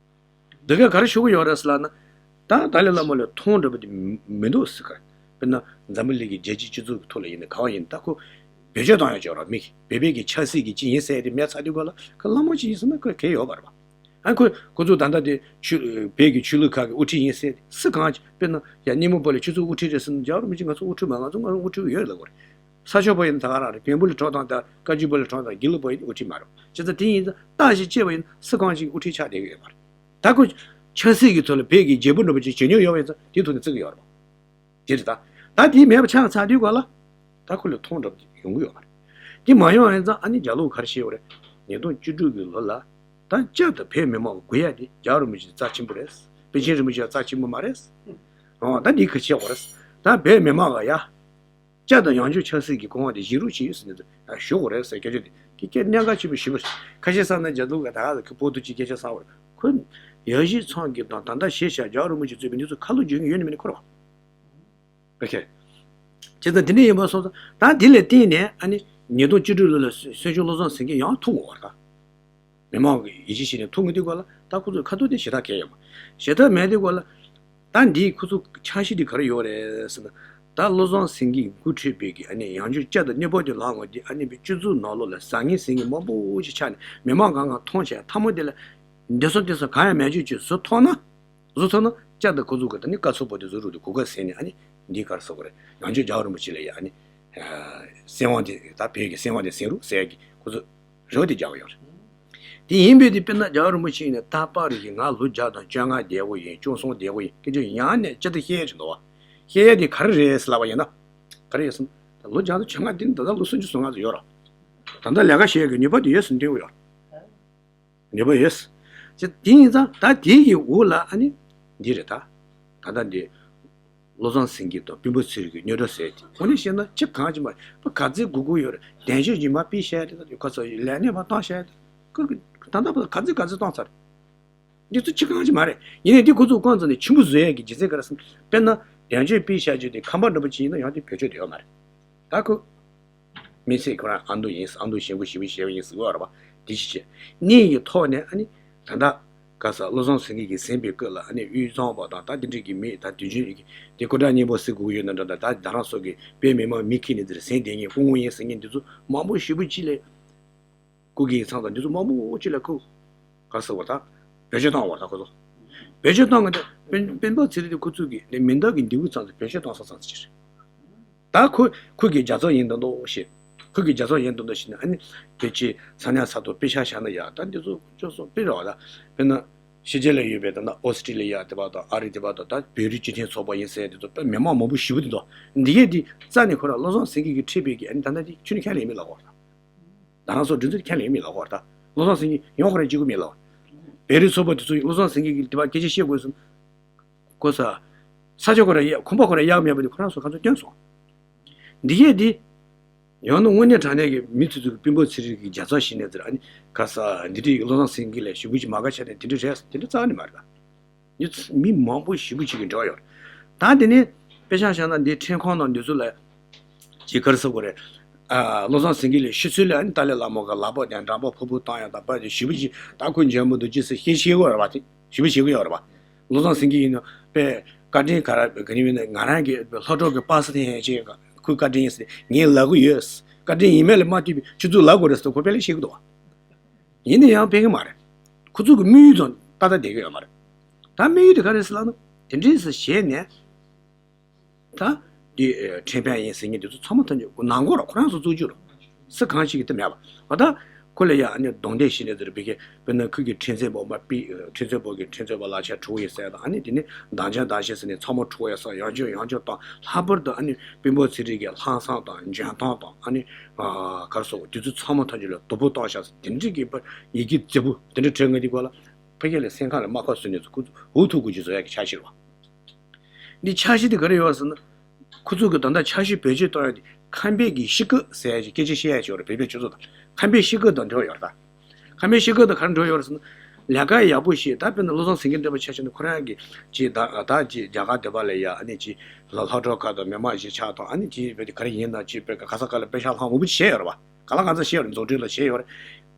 འདི་ག་ག་རེ་ཞུ་གི་ཡོད་རེད་ཟེར་ལབ་ན། ད་ཏཱ་ལའི་བླ་མ་ལ་མཐོང་འདྲ་པོ་དེ་མི་འདུག་ཟེར་གི། དཔེར་ན་འཛམ་བུ་གླིང་གི་རྒྱལ་སྤྱིའི་སྤྱི་ཚོགས་ཀྱི་ཐོག་ལ་ཡིན་ན་ག་བ་ཡིན་ན་ད་ཁོ་བེད་སྤྱོད་བཏང་ཡོད་ཅོག་ར་མི་བོད་པའི་གི་ཆབ་སྲིད་ཀྱི་སྤྱི་ཡིན་ཟེར་དེ་མེད་ཚར་དུས་ག་ལ་ཁོ་བླ་མ་ཅིག་ཡིན་ཟེར་ན་ཁོ་གལ་ཡོད་པ་རེད་པ། ཨ་ཁོ་ཁོ་ཚོ་ད་ལྟ་དེ་ཆོས་བོད་ཀྱི་ཆོས་ལུགས་ཁག་གི་དབུ་ཁྲིད་ཡིན་ཟེར་སུ་གང་ཅི་དཔེར་ན་ཡ་སྙིང་མོ་པོ་ལ་ཆུ་ཚོད་དབུ་ཁྲིད་རེད་ཟེར་ན་རྒྱལ་བ་རིན་པོ་ཆེ་ང་ཚོ་དབུ་ཁྲིད་མ་ང་ཚོ་ང་རང་དབུ་ཁྲིད་ཡོད་ལ་གོ་རེད། ས་ཕྱོགས་པ་ཡིན་ད་ག་རང་རེད། བོན་པོ་ལ་གྲོགས་དང་ད་བཀའ་བརྒྱུད་པ་ལ་གྲོགས་དང་དགེ་ལུགས་པ་ཡིན་དབུ་ཁྲིད་མ་རེད། བྱས་ཙང་དེ་ཡིན་ཙང་བརྟག་ཞིབ་བྱས་པ་ཡིན་ན་སུ་གང་ཞིག་དབུ་ཁྲིད་ཆགས་བསྡད་ཀྱི་ཡོད་མ་རེད། ད་ཁོ་ཆབ་སྲིད་ཀྱི་ཐོག་ལ་བོད་ཀྱི་རྒྱལ་པོ་འདྲ་པོ་ཅིག་བྱེད་མྱོང་ཡོད་པ་ཡིན་ཙང་དེའི་ཐོག་ནས་བརྩི་གི་ཡོད་རེད་པ། དེ་རེད་ད། ད་དེ་མེད་པ་ཆགས་ཚར་དུས་ག་ལ་ད་ཁོ་ལ་མཐོང་འདྲ་པོ་ཡོང་གི་ཡོད་མ་རེད། དེ་མ་ཡོང་བ་ཡིན་ཙང་ཨ་ནི་རྒྱ་ལོ་ག་རེ་བཤད་ཡོད་རེད། ཉིས་སྟོང་བཅུ་དྲུག་གི་ལོ་ལ་ད་བསྐྱར་དུ་བོད་མི་མང་གི་དགོས་ཡ་དེ་རྒྱལ་བ་རིན་པོ་ཆེ་རྩ་ཆེན་པོ་རེད། པཎ་ཆེན་རིན་པོ་ཆེ་རྩ་ཆེན་པོ་མ་རེད། ཨོ་ད་འདི་ག་བྱེད་དགོས་རེད། ད་བོད་མི་མང་ག་ཡ། བསྐྱར་དུ་ཡང་བསྐྱར་ཆབ་སྲིད་ཀྱི་གོ་འཕང་དེ་བཞེས་རོགས་བྱེད་ཡོད་ཟེར་ནས་ཞུ་དགོས་རེད་ཟེར་སྐད་ཆ་དེ་ཁྱེད་སྐད་གནད་འགག་ཆེན་པོ་ཞེ་པོ་རེད། ཁ་ཤས་བསམ་ན་རྒྱ་ལུགས་ཀྱི་ད་ག་ཟེར་ཁི་སྤོ་ཏུ་ཅིག་སྐད་ཆ་བསམ་བར་ཁོ་ཡ་གཞིས་ཚང་གི་དང་ད་ལྟ་གཞིས་ཆགས་རྒྱལ་བ་རིན་པོ་ཆེ་གཙོས་པའི་འདི་ཚོ་ཁ་ལོ་བརྗོད་མཁན་ཡོད་ནི་མིན་ནི་ཁོ་རང་། ཨོ་ཁེ། བྱས་ཙང་དེ་འདྲ་ཡིན་པ་སོང་ཙང་ད་འདི་ལ་བརྟེན་ནས་ཨ་ནི་ཉིས་སྟོང་བཅུ་དྲུག་ལོ་ལ་སྲིད་སྐྱོང་བློ་བཟང་སེང་གེ་ཡང་ཐུག་འོང་བ་རེད་ད། མི་མང་གི་ཡིད་ཆེས་བྱས་ནས་ཐུག་མི་འདུག་ག་ལ་ད་ཁོ་ཚོའི་ཁ་ཐུག་དེ་ཞེ་དྲག་གལ་ཡོད་མ། ཞེ་དྲག་མེད་དུས་ག་ལ་ད་འདིའི་ཁོ་ཚོ་འཆར་གཞི་དེ་ག་རེ་ཡོད་རེད་ཟེར་ན། ད་བློ་བཟང་སེང་གེས་འགོ་ཁྲིད་པའི་གི་ཨ་ནི་ཡང་བསྐྱར་བསྐྱར་དུ་གནས་བབ་དེ་ལངས་འོང་དུས་ཨ་ནི་བའི་སྤྱི་ཚོགས་ནང་ལོགས་ལ་བཟང་ངན་ཟེར་མཁན་མང་པོ་ཞིག་ཆགས་ནས་མི་མང་གང་གང་མཐོང་བྱས་མཐའ་མ་དེ་ལ་འདི་སོང་དེ་སོང་གང་ཡང་མེད་ཆོག་ཅིག་བཟོ་ཐུབ་ན། བཟོ་ཐུབ་ན་བསྐྱར་དུ་ཁོ་ཚོ་གི་ད་ནི་བཀའ་ཚོགས་པོ་དེ་བཟོ་རུ་དེ་གོ་སྐབས་ཟིན་ནས་ཨ་ནི་འདི་ག་རེ་ཟེར་དགོས་རེད། ཡང་བསྐྱར་རྒྱལ་བ་རིན་པོ་ཆེ་ལ་ཡ་ཨ་ནི་སྲིད་དབང་དེ་ད་བོད་ཀྱི་སྲིད་དབང་དེ་ཟིན་རོགས་ཟེར་གི་ཁོ་ཚོ་རེ་བ་དེ་རྒྱག་གི་ཡོད་རེད། དེ་ཡིན་པས་དེ་དཔེར་ན་རྒྱལ་བ་རིན་པོ་ཆེ་ཡིན་ན་ད་བར་གྱི་ང་ལོ་བརྒྱ་དང་བཅོ་ལྔ་བསྡད་ཡོད་ཡིན་བཅུ་གསུམ་བསྡད་ཡོད་ཡིན་སྐད་ཆ་ཡང་ནས་ཅི་ལྟར་བཤད་ཡ་ཅིག་འདུག་བ། བཤད་ཡ་དེ་ག་རེ་རེད་ཟེར་ལབ་པ་ཡིན་ན། ག་རེ་ཡོད་ཟེར་ན། ད་ལོ་བརྒྱ་དང་བཅོ་ལྔ་དེ་ནི་ད་ལྟ་ལོ་སུམ་ཅུ་སོ་ལྔ་ཙམ་ཡོད་རེད། ད་ལྟ་ལས་ཀ་བྱེད་ཡ་གི་ནུས་པ་དེ་ཡོད་ཟེར་འདོད་ཡོད། ནུས་པ་ཡོད། ཅེས་དེ་ཡིན་ཙང་ད་དེ་ཡི་འོག་ལ་ཨ་ནི་འདི་རེད་ད། ད་ལྟ་འདི་བློ་བཟང་སེང་གེ་དང་སྤེན་པ་ཚེ་རིང་གི་རྙོག་དྲ་ཟེར་དེ་དངོས་གནས་བཤད་ན་ཅི་གང་ཅི་མ་རེད། ཕ་ག་ཚོད་དགོས་དགོས་ཡོད་རེད། གདན་ཞུ་ཉི་མ་དཔེ་བཤད་དེ་ད་ཁ་ཚོ་ལས་གནས་མ་བཏང་བཤད་དེ་ཁོ་གི་ད་ལྟ་ཕ་ག་ཚོད་ག་ཚོད་བཏང་ཚར། འདི་ཚོ་ཅི་གང་ཅི་མ་རེད། ཡིན་ནའི་འདི་ཁོ་ཚོ་ཀོང་ཙེ་ནས་ཆེན་པོ་བཟོ་ཡས་ཀྱི་རྒྱུ་མཚན་ག་རེ་ཟེར་ན། དཔེར་ན་གདན་ཞུ་དཔེ་བཤད་རྒྱུ་དེ་ཁང་པ་འདྲ་པོ་ཅིག་ཡིན་ན་ཡང་དེ་བེད་སྤྱོད་དུ་ཡོད་མ་རེད། ད་ཁོ། མི་ཚེ་ཁོ་རང་ཨ་མདོ་ཡིན་ཨ་མདོ་ཞེན་ཁོ་ཞེ་པོ་ཞེ་པོ་ཡིན་ཟེར་བ་རེད་པ། དེ་ཅི་བྱེད། གནས་ཀྱི་ཐོག་ནས་ཨ་ནི། ད་ལྟ། ག་ས་བློ་བཟང་སེང་གེ་གིས་ཟིན་པའི་སྐབས་ལ་ཨ་ནི་དབུས་གཙང་པ་དང་ད་དེ་འདྲས་ཀྱི་མི་ད་དུས་རྒྱུན་གྱི་དེ་སྐུ་དྲག་སྙན་པོ་ཟེར་དགོས་ཀྱི་ཡོད་ན་འདྲ་ད་ད་ད་རང་སོགས་ཀྱི་བོད་མི་མང་མི་ཁྱེར་ནས་འདིར་ཟིན་བསྡད་མཁན་སྐུ་ངོ་ཡིན་ཟེར་མཁན་འདི་ཚོ་མང་པོ་ཞེ་པོ་ཅིག་ལས། སྐུ་སྒེར་གྱི་ཚང་དང་འདི་ཚོ་མང་པོ་ཅིག་ལ་ཁོ། ག་རེ་ཟེར་བ་དང་། བེད་སྤྱོད་བཏང་བ་དང་ཁོ་ཚོ། བེད་སྤྱོད་བཏང་གི་འདུག་སྤེན་སྤེན་པ་ཚེ་རིང་དེ་ཁོ་ཚོ་གི་ནས་མི་འདག་གི་འདི་གུ་ཚང་དུ་བེད་སྤྱོད་བཏང་ས་ཚང་ཅིག་རེད། ད་ཁོ་ཁོ་གི་རྒྱ་མཚོ་ཡིན་མདོག་མདོག་ཞེས། ཁོ་གི་རྒྱ་མཚོ་ཡིན་མདོག་མདོག་ཞེས་ནས་ཨ་ནི། དེ་ཅི་ས་ཉག་ས་ཐོག་དཔེ་ཆ་བཞག་ན་ཡག་ད་འདི་ཚོ་ཅོག་སོང་དཔེ་རེད་བ་ད། དཔེར་ན། ཕྱི་རྒྱལ་ལ་ཡོད་པའི་ད་ལྟ་ཨོ་སི་ཀྲི་ལི་ཡ་དེ་བ་དང་ཨ་རི་དེ་བ་དང་ད་བོད་རིགས་སྤྱི་མཐུན་ཚོགས་པ་ཡིན་ཟེར་དེ་ཚོ་དཔེ་མི་མང་མང་པོ་ཞེ་པོ་དེ་འདུག་འདི་གས་འདི་རྩ་ནས་ཁོ་རང་བློ་བཟང་སེང་གེ་གིས་ཁྲིད་པའི་གི་ཨ་ནི་ད་ལྟ་འདི་ཁྱོན་ནས་ཁས་ལེན་མི་ལ་གོ་ད། ད་རང་ཚོ་སྒྲིག་འཛུགས་ཁས་ལེན་མི་ལ་གོ་ད། བློ་བཟང་སེང་གེ་ཡོང་ཁོ་རང་གཅིག་པུ་མི་ལ་གོ་བོད་རིགས་ཚོགས་པ་དེ་ཚོ་ཡིས་བློ་བཟང་སེང་གེ་གིས་དེ་བ་སྐད་ཆ་བཤད་དགོས་སམ། གོ་ས། ས་ཆ་ཁོ་རང་ཡ་ཁོམ་པ་ཁོ་རང་ཡག་མེད་པ་དེ་ཁོ་རང་ཚོ་ག་ཚོད་སྟོན་སོང་། འདི་གས་འདི། ཡང་ན་དངོས་གནས་དྲང་གནས་ཀྱི་མི་ཚོ་ཚོ་གི་སྤུན་པ་ཚེ་རིང་གི་རྒྱ་མཚོ་ཞིག་ནས་ཚེ་རིང་ཨ་ནི་ཁ་ས་འདི་འདྲའི་བློ་བཟང་སེང་གེ་ལས་ཞུ་བུ་ཅིག་མ་དགའ་ཆ་ནས་འདི་འདྲ་རེད་འདི་འདྲ་རྩ་ནས་མ་རེད་ད། མི་མི་མང་པོ་ཞེ་པོ་ཅིག་གི་འབྲེལ་བ་ཡོད་རེད། ད་དེ་ནས་དཔེ་ཆ་བཞག་ན་འདི་ཁྲིམས་ཁང་ནང་འདི་ཚོ་ལ་ཅིག་ག་རེ་ཟེར་དགོས་རེད། ཨ་བློ་བཟང་སེང་གེ་ལས་ཤི་ཚུལ་ལ་ཨ་ནི་ཏཱ་ལའི་བླ་མ་གི་ལག་པ་དང་འགྲམ་པ་ཕུར་ཕུར་བཏང་ཡ་དང་པ་དེ་ཞེ་པོ་ཅིག་ད་ཁོ་འཇོན་པོ་འདུག་ཅེས་ཟེར་ཤེས་ཤེས་དགོས་རེད་པ་དེ་ཞེ་པོ་ཤེས་ཀྱི་ཡོད་རེད་པ། བློ་བཟང་སེང་གེ་ཡིན་ན་དཔེ་བཀའ་དྲིན་ག་རེ་ག་ནི་ཡིན་ན་ང་རང་གི་ལྷོ་ཕྱོགས་ཀྱི་པ་སེ་ཐན་ཡན་ཆད་ཁོའི་བཀའ་དྲིན་ཡིན་ཟེར་ངས་ལབ་གི་ཡོད། བཀའ་དྲིན་ཡིན་མེད་ལ་མ་ལྟོས་པའི་ཁྱོད་ཚོས་ལབ་དགོས་རེད་ཟེར་ཁོ་དཔེ་ལས་ཤེས་ཀྱི་འདུག་བ། ཡིན་ན་ཡང་ཕན་གི་མ་རེད། ཁོ་ཚོ་གི་དམིགས་ཡུལ་དང་ཏག་ཏག་བསྡད་ཀྱི་ཡོད་མ་རེད། ད་དམིགས་ཡུལ་དེ་ག་རེད་ཟེར་ལབ་ན། དེ་འདྲས་ཟེར་བྱས་ནས། ད། འདི་ཁྲིམས་དཔོན་ཡིན་ཟེར་མཁན་དེ་ཚོ་ཚང་མ་ཐམས་ཅད་ནང་ཁོག་ར་ཁོ་རང་ཚོ་བཙུགས་རྒྱུ་རེད། སུ་གང་ཞིག་གིས་དེ་མེད་པ། འོ་ད་ཁོ་ལ་ཡ་ཨ་ནི་གདོང་འདེད་བྱས་ནས་ཟེར་བི་གེ་དཔེར་ན་ཁོ་གི་ཁྲིན་ཚེ་པོ་མ་པི་ཁྲིན་ཚེ་པོ་གི་ཁྲིན་ཚེ་པོ་ལག་ཆ་དྲུག་ཡོད་ཟེར་དང་། ཨ་ནི་དེ་ནི་མདང་ཆ་མདང་ཞེས་ཟེར་ནས་ཚ་མོ་དྲུག་ཡོད་ས་ཡང་བསྐྱར་ཡང་བསྐྱར་དང་། ལྷག་པར་དུ་ཨ་ནི་པིན་པོ་ཚེ་རིང་གི་ལྷག་བསམ་དང་འཇོན་ཐང་དང་། ཨ་ནི་ག་རེ་ཟེར་དེ་ཚོ་ཚང་མ་ཐམས་ཅད་ལ་དོ་པོ་བཏང་བཞག་ཟེར། དེ་འདྲ་གི་པར་ཡི་གེ་རྫིག་པོ་དེ་འདྲ་བྲིས་ངེས་དེ་གོ་ལ། ཕ་གི་ལ་སེམས་ཁམས་ལ་རྨ་ཁ་བཟོས་ནས་ཁོ་ཚོ་འུ་ཐུག་དགོས་ཀྱི་བཟོ་ཡ་གི་འཆར་གཞི་རེད་བ། འདི་འཆར་གཞི་དེ་ག་རེ་ཡོད་ཟེར་ན། ཁོ་ཚོ་གི་ད་ལྟ་འཆར་གཞི་བེད་སྤྱོད་གཏོང་ཡ་དེ་ཁམས་པའི་གི་གཤིས་ཀ་ཟེར་ཡ་ཞིག་སྐད་ཆ་བཤད་ཡ་ཞིག་ཡོད་རེད། བོད་པའི་སྤྱི་ཚོགས་དང་ཁམས་པའི་གཤིས་ཀ་དང་འབྲེལ་བ་ཡོད་རེད་ད། ཁམས་པའི་གཤིས་ཀ་དང་ག་རེ་འབྲེལ་བ་ཡོད་རེད་ཟེར་ན། ལས་ཀ་ཡག་པོ་ཞིག་ད་དཔེར་ན་བློ་བཟང་སེང་གེ་འདྲ་པོ་ཆ་བཞག་ན་ཁོ་རང་གི་ཅིག་ད་ད་ཅིག་རྒྱ་གར་འདི་པ་ལ་ཡ་ཨ་ནི་ཅིག་ལ་ལྷག་འཕྲོ་ཁ་དང་མི་མང་གཞིས་ཆགས་དང་ཨ་ནི་ཅིག་བོད་དེ་ག་རེ་ཡིན་དང་ཅིག་བོད་ག་ས་ག་ལ་པེ་ཤག་ལྷག་མང་པོ་ཅིག་བྱས་ཡོད་རེད་བ། ག་ལ་ག་ཚ་བཤད་ཡོད་རེད། རྫོགས་འཕྲིན་ལ་བཤད་ཡོད་རེད།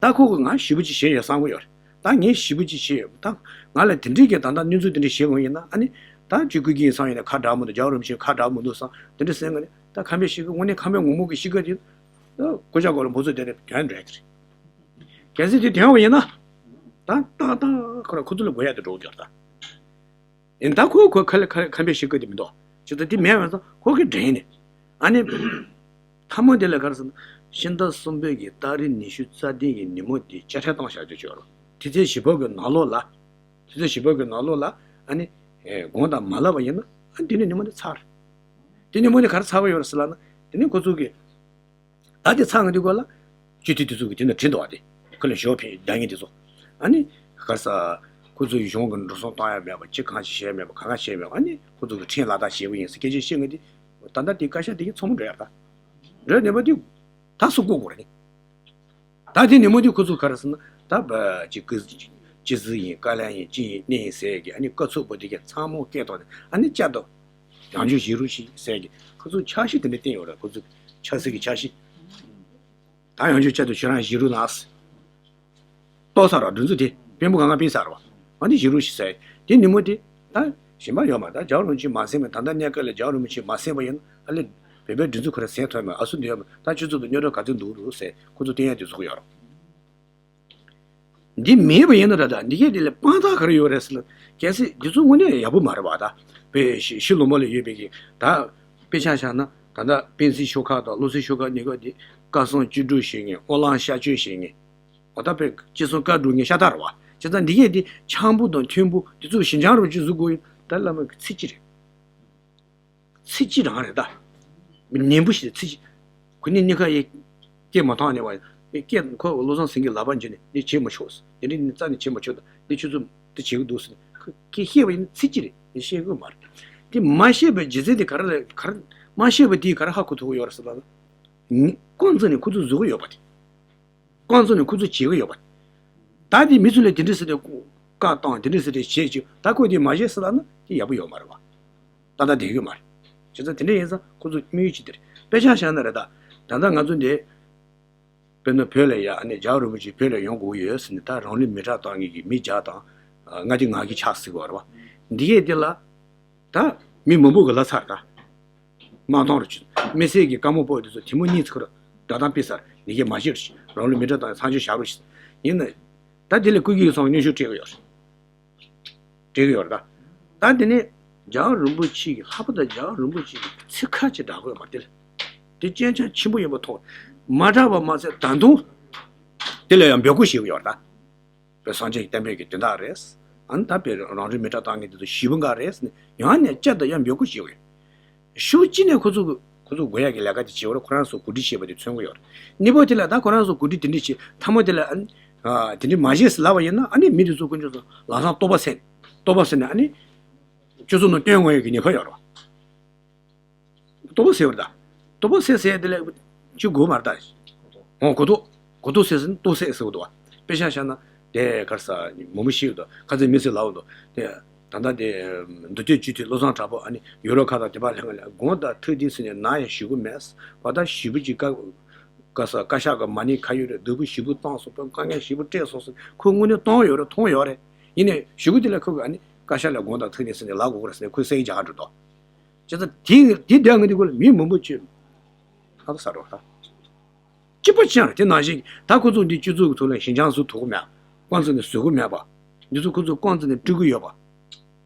ད་ཁོ་གི་ང་ཞེ་པོ་ཅིག་བྱས་ཡོད་བསམ་གི་ཡོད་རེད། ད་ངས་ཞེ་པོ་ཅིག་བྱས་ཡོད། ད་ང་ལ་དེ་འདྲའི་གི་ད་ལྟ་གནས་ཚུལ་དེ་འདྲ་བཤད་དགོས་ཡིན་ན་ཨ་ནི་ད་ཅིག་ཀུན་གྱིས་བསམ་ཡོད་ན་ཁ་འདྲ་མི་འདུག་རྒྱལ་བ་རིན་པོ་ཆེ་ཁ་འདྲ་མི་འདུག་བསམ་དེ་འདྲ་བསམ་གི་ནས། ད་ཁམས་པའི་གཤིས་ཀ་དངོས་གནས་ཁམས་པའི་ངོ་མ་གི་གཤིས་ཀ་དེ་ད་སྐུ་ཞབས་གོ་ལ་འབུ་ཚོ་དེ་ནས་དོན་འགྲོ་ཡ་དེ་རེད། གལ་སྲིད་དེ་དོན་བ་ཡིན་ན་ད་ཏག་ཏག་ཁོ་ར་ཁོ་ཚོ་ལ་དགོས་ཡ་དེ་འགྲོ་གི་ཡོད་རེད་ད། ཡིན་ད་ཁོ་ཁོ་ཁ་ལ་ཁ་ཁམས་པའི་གཤིས་ཀ་དེ་མི་འདུག་ཅི་ལྟར་དེ་མེད་པ་ཙང་ཁོ་གི་འདྲེན་ནས་ཨ་ནི། མཐའ་མ་དེ་ལ་ག་རེ་ཟེར་ན། ཕྱི་ཟླ་གསུམ་པའི་གི་ཏ་རིག་ཉི་ཤུ་རྩ་བདུན་གི་ཉིན་མོ་དེ་དཔྱ་ཁྲལ་བཏང་བཞག་རྒྱུ་ཅིག་ཡོད་རེད། དེ་ཚེ་བཞི་པ་གི་ནང་ལོགས་ལ། དེ་ཚེ་བཞི་པ་གི་ནང་ལོགས་ལ་ཨ་ནི། དགོངས་དག་མ་ལབ་པ་ཡིན་ན་ཨ་དེ་ནི་ཉིན་མོ་དེ་ཚར་རེད། དེ་ཉིན་མོ་དེ་ག་རེ་ཚར་བ་ཡོད་རེད་ཟེར་ལབ་ན། དེ་ནི་ཁོ་ཚོ་གི་ད་དེ་ཚང་གི་དུས་སྐབས་ལ། སྤྱི་འཐུས་དེ་ཚོ་གི་དེ་ན་བྲིས་འདུག་བ་དེ། ཁོ་ལ་ཞོ་ཕེ་རྒྱག་མཁན་དེ་ཚོ། ཨ་ནི། ག་རེ་ཟེར། ཁོ་ཚོ་གཞུང་གི་འགྲོ་སོང་གཏོང་ཡ་མེད་པ་ཅི་གང་ཞིག་བྱས་མེད་པ་གང་ག་བྱས་མེད་པ་ཨ་ནི་ཁོ་ཚོ་གི་ཁྲིམས་ལག་བསྟར་བྱེད་དགོས་ཡིན་ཟེར་སྐད་ཆ་བཤད་མཁན་དེ། ད་ལྟ་དེ་བཀའ་ཤག་དེ་གི་ཚང་མ་འགྲོ་ཡ་ད། འགྲོ་ནས་པ་དེ། ད་སུ་བསྐོ་དགོས་རེད་ནི། ད་དེ་ཉིན་མོ་དེ་ཁོ་ཚོ་ག་རེ་ཟེར་ན་ད་བ་ཅི་ཀི་ཅི་ཟི་ཡིན་བཀའ་བློན་ཡིན་ཅི་ཡིན་གནས་ཡིན་ཟེར་གི་ཨ་ནི་བཀའ་ཚུགས་པོ་དེ་གི་ཚང་མ་སྐད་ཐོག་ནས་ཨ་ནི་བསྐྱར་དུ་ཡང་བསྐྱར་བཞེས་རོགས་ཞེས་ཟེར་གི་ཁོ་ཚོ་འཆར་གཞི་དེ་འདྲ་བཏིང་ཡོད་རེད། ཁོ་ཚོ་ཆབ་སྲིད་ཀྱི་འཆར་གཞི། ད་ཡང་བསྐྱར་བསྐྱར་དུ་ཁྱེད་རང་བཞེས་རོགས་གནང་། ཏོག་ས་ར་སྒྲུང་རྩོམ་དེ་དཔོན་པོ་གང་ག་སྤེལ་ས་ར་བ་ཨ་ནི་བཞེས་རོགས་ཞེས་ཟེར་དེ་ཉིན་མོ་དེ་ད་གཞན་པ་ཡོད་མ་ད་རྒྱལ་བ་རིན་པོ་ཆེ་མ་གསན་པའི་ད་ལྟ་གནས་སྐབས་ལ་རྒྱལ་བ་རིན་པོ་ཆེ་མ་གསན་པ་ཡིན་ན་ཨ་ལེ་བོད་པའི་སྒྲིག་འཛུགས་ཁོ་ར་གསན་ཐུབ་མེད་ཨ་སུ་འདི་ཡོད་མ་ད་སྤྱི་ཚོགས་དུ་གཉོར་སྐྱོབ་ག་ཚོད་འདུག་རུ་ཟེར་ཁོ་ཚོ་བསྟན་ཡ་དེ་བཟོ་གི་ཡོད་ར། འདི་མེད་པ་ཡིན་ན་ར་ད་འདི་གས་འདི་ལ་དཔང་རྟགས་ག་རེ་ཡོད་རེད་ཟེར་ན། གལ་སྲིད་འདི་ཚོ་དངོས་གནས་ཡག་པོ་མ་རེད་བ་ད། དཔེ་ཤི་ཤི་ལོ་མ་ལ་ཡོད་པའི་གི་ད། དཔེ་ཆ་བཞག་ན་ད་ལྟ་པཎ་ཆེན་ཤོག་ཁག་དང་བློ་གསལ་ཤོག་ཁག་གཉིས་ཀ་འདི་བཀའ་གསུང་བཅུ་དྲུག་བཤད་མཁན་ཨོ་གླང་ཤ་གཅོད་བཤད་མཁན། འོ་ད་དཔེ་ཅི་གསུང་བཀའ་སྒྲུབ་མཁན་ཤ་སྟག་རེད་བ། བྱས་ཙང་འདི་གས་འདི་འཆམ་པོ་དང་མཐུན་པོ་འདི་ཚོ་ཞིན་ཅང་རུ་ཅི་བཟོ་དགོས་ཡིན་ད་བླ་མ་གི་ཚིག་གཅིག་རེད། ཚིག་གཅིག་རང་རེད་ད། མི་ནན་པོ་ཞིག་རེད་ཚིག་གཅིག་ཁོ་གཉིས་གཉིས་ཀ་ཡི་སྐད་མ་ཐང་ནས་བ་ཡི་སྐད་ཁོ་བློ་བཟང་སེང་གེ་ལག་པ་འཇུས་ནས་འདི་བྱེད་མ་ཆོག་འདི་འདྲ་ནི་རྩ་ནས་བྱེད་མ་ཆོག་ད་འདི་ཁྱོད་ཚོ་འདི་བྱེད་ཀྱི་འདུག་ཟེར་ནས་ཁོ་སྐད་བཤད་པ་ཡིན་ན་ཚིག་གཅིག་རེད་འདི་བཤད་དགོས་མ་རེད། འདི་མ་བཤད་པའི་རྒྱུ་མཚན་དེ་ག་རེ་རེད་ག་རེ་མ་བཤད་པ་དེས་ག་རེ་ཧ་གོ་ཐུབ་ཀྱི་ཡོད་རེད་ཟེར་ལབ་ན། རྐང་བཙུགས་ནས་ཁོ་ཚོ་བཟོ་གི་ཡོད་པ་དེ། རྐང་བཙུགས་ནས་ཁོ་ཚོ་བྱེད་ཀྱི་ཡོད་པ། ད་དེ་མི་ཚོ་ལ་དེ་འདྲ་ཟེར་ཏེ་བཀའ་བཏང་དེ་འདྲ་ཟེར་ཏེ་བྱེད་ཅིག་ད་ཁོས་དེ་མ་བྱེད་ཟེར་ལབ་ན་དེ་ཡག་པོ་ཡོད་མ་རེད་བ། ཏག་ཏག་བསྡད་ཀྱི་ཡོད་མ་རེད། བྱས་ཙང་དེ་འདྲ་ཡིན་ཙང་ཁོ་ཚོ་དམིགས་ཡུལ་ཅིག་དེ་རེད། དཔེ་ཆ་བཞག་ན་རེད་ད། ད་ལྟ་ང་ཚོ་འདི། དཔེར་ན་བོད་ལ་ཡ་ཨ་ནི་རྒྱལ་བ་རིན་པོ་ཆེ་བོད་ལ་ཡོང་དགོས་ཀྱི་ཡོད་ཟེར་ནས་ད་རང་ལུས་མེ་སྲེག་བཏང་མཁན་གྱི་མི་བརྒྱ་དང་། ལྔ་བཅུ་ང་བརྒྱད་ཆགས་སྲིད་པ་རེད་བ། འདི་གས་འདི་ལ། ད། མི་མང་པོ་གི་ལ་ཚར་ད། དམག་དོན་རུ་ཆུ། མི་སེར་གྱི་བཀའ་མོལ་པོ་དེ་ཚོ་དེ་མོ་གཉིས་ཚིག་རུ་སྒྲ་གདངས་སྤེལ་ཚར་ཡི་གེ་མ་བཤད་རུ་ཆུ་རང་ལུས་མེ་སྲེག་བཏང་ཚང་ཆུ་བཞག་རུ་ཆུ། ཡིན་ན། ད་དེ་ལས་ཀུན་གྱིས་སོང་གནོན་ཤུགས་སྤྲད་གི་ཡོད་རེད། སྤྲད་གི་ཡོད་རེད་ད། ད་དེ་ནས་རྒྱལ་བ་རིན་པོ་ཆེ་གི་ལྷག་པར་དུ་རྒྱལ་བ་རིན་པོ་ཆེ་གི་ཚིག་ཁ་ཅིག་བསྒྲགས་གི་ཡོད་མ་རེད་དེ་ལ། དེ་སྤྱན་ཆ་ཆེན་པོ་ཡིན་པ་མཐོང་། མ་བསྒྲགས་པ་མ་ཟད་ད་དུང་། དེ་ལ་ཡང་འབོད་སྐུལ་བྱེད་གི་ཡོད་རེད་ད། པའི་སངས་རྒྱས་ཀྱི་བསྟན་པའི་གི་དོན་དག་རེད། ཨ་ནི་ད་པའི་རང་རིགས་མི་གྲངས་བཏང་མཁན་དེ་ཚོ་ཞེ་པོ་འགའ་རེད་ཟེར་ནས་ཡང་ནས་བསྐྱར་དུ་ཡང་འབོད་སྐུལ་བྱེད་དགོས། ཕྱོགས་གཅིག་ནས་ཁོ་ཚོ་གི་ཁོ་ཚོ་དགོས་ཡག་གི་ལས་ཀ་དེ་བྱེད་པར་ཁོ་རང་ཚོ་གོ་སྒྲིག་བྱས་པ་དེ་མཚོན་གྱི་ཡོད་རེད། གཉིས་པ་དེ་ལ་ད་ཁོ་རང་ཚོ་གོ་སྒྲིག་དེ་འདྲ་བྱེད་མཐའ་མ་དེ་ལ་ཨ་ནི་དེ་འདྲ་མ་བྱེད་ཟེར་ལབ་པ་ཡིན་ན་ཨ་ནི་མི་དེ་ཚོ་དཀོན་མཆོག་ཚོ་ལམ་སང་ལྟོ་ཕ་ཟས་ལྟོ་ཕ་ཟས་ནས་ཨ་ནི་སྤྱི་ཚོགས་ནང་བཏོན་དགོས་ཡག་གི་ཉེན་ཁ་ཡོད་རེད། ལྟོ་ཕ་ཟས་པ་རེད་ད། ལྟོ་ཕ་ཟས་ཟས་དེ་ལས་ཅི་དགོས་མ་རེད་ད། འོ་གོ་ཐོག་གོ་ཐོག་ཟས་ཟེར་ན་ལྟོ་ཟས་ཟེར་གི་འདུག་བ། དཔེ་ཆ་བཞག་ན་དེ་ག་རེ་ཟ་མོ་མོ་ཤི་གི་འདུག་ཁ་ཚིག་མི་ཟེར་ལབ་གི་འདུག་དེ་ད་ལྟ་དེ་མདོ་སྟོད་སྤྱི་འཐུས་བློ་བཟང་གྲགས་པ་ཨ་ནི་ཡུ་རོབ་ཁག་དང་དེ་པར་ལྷན་ཁ་ལ་དགོངས་དག་ཐུགས་བདེ་ཟེར་ནས་ནང་ཡང་ཞུ་གི་མེད། བ་ད་ཞུ་བུ་ཅིག་ཀ་ཀ་ས་བཀའ་ཤག་གི་མ་ཎི་ཁ་ཡོད་རེད། བདུད་པོ་ཞེ་པོ་བཏང་སོང་། དཀའ་ངལ་ཞེ་པོ་སྤྲད་སོང་ཟེར་ཁོས་དངོས་གནས་བཏང་ཡོད་རེད། མཐོང་ཡོད་རེད། ཡིན་ནའི་ཞུ་བུ་དེ་ལ་ཁོ་གི་ཨ་ནི་བཀའ་ཤག་ལ་དགོངས་དག་ཐུགས་བདེ་ཟེར་ནས་ལབ་དགོས་རེད་ཟེར་ནས་ཁོས་གསལ་རྒྱག་འགྲོ་འདུག་བྱས་ཙང་དེ་དེ་འདྲ་ངེས་དེ་སྐོར་ལ་མི་མང་པོ་ཅིག་ཧ་ད་ས་རོགས་ད། གཅིག་པ་ཅང་རེད། དེ་ནང་བཞིན་ད་ཁོ་ཚོ་འདི་སྤྱི་ཚོགས་ཀྱི་ཐོག་ལ་ཞིན་ཅང་བཟོ་ཐུབ་ཀྱི་མེད། ཀོང་ཙི་ནས་བཟོ་གི་མེད་པ། འདི་ཚོ་ཁོ་ཚོ་ཀོང་ཙི་ནས་སྤྲུལ་གི་ཡོད་པ།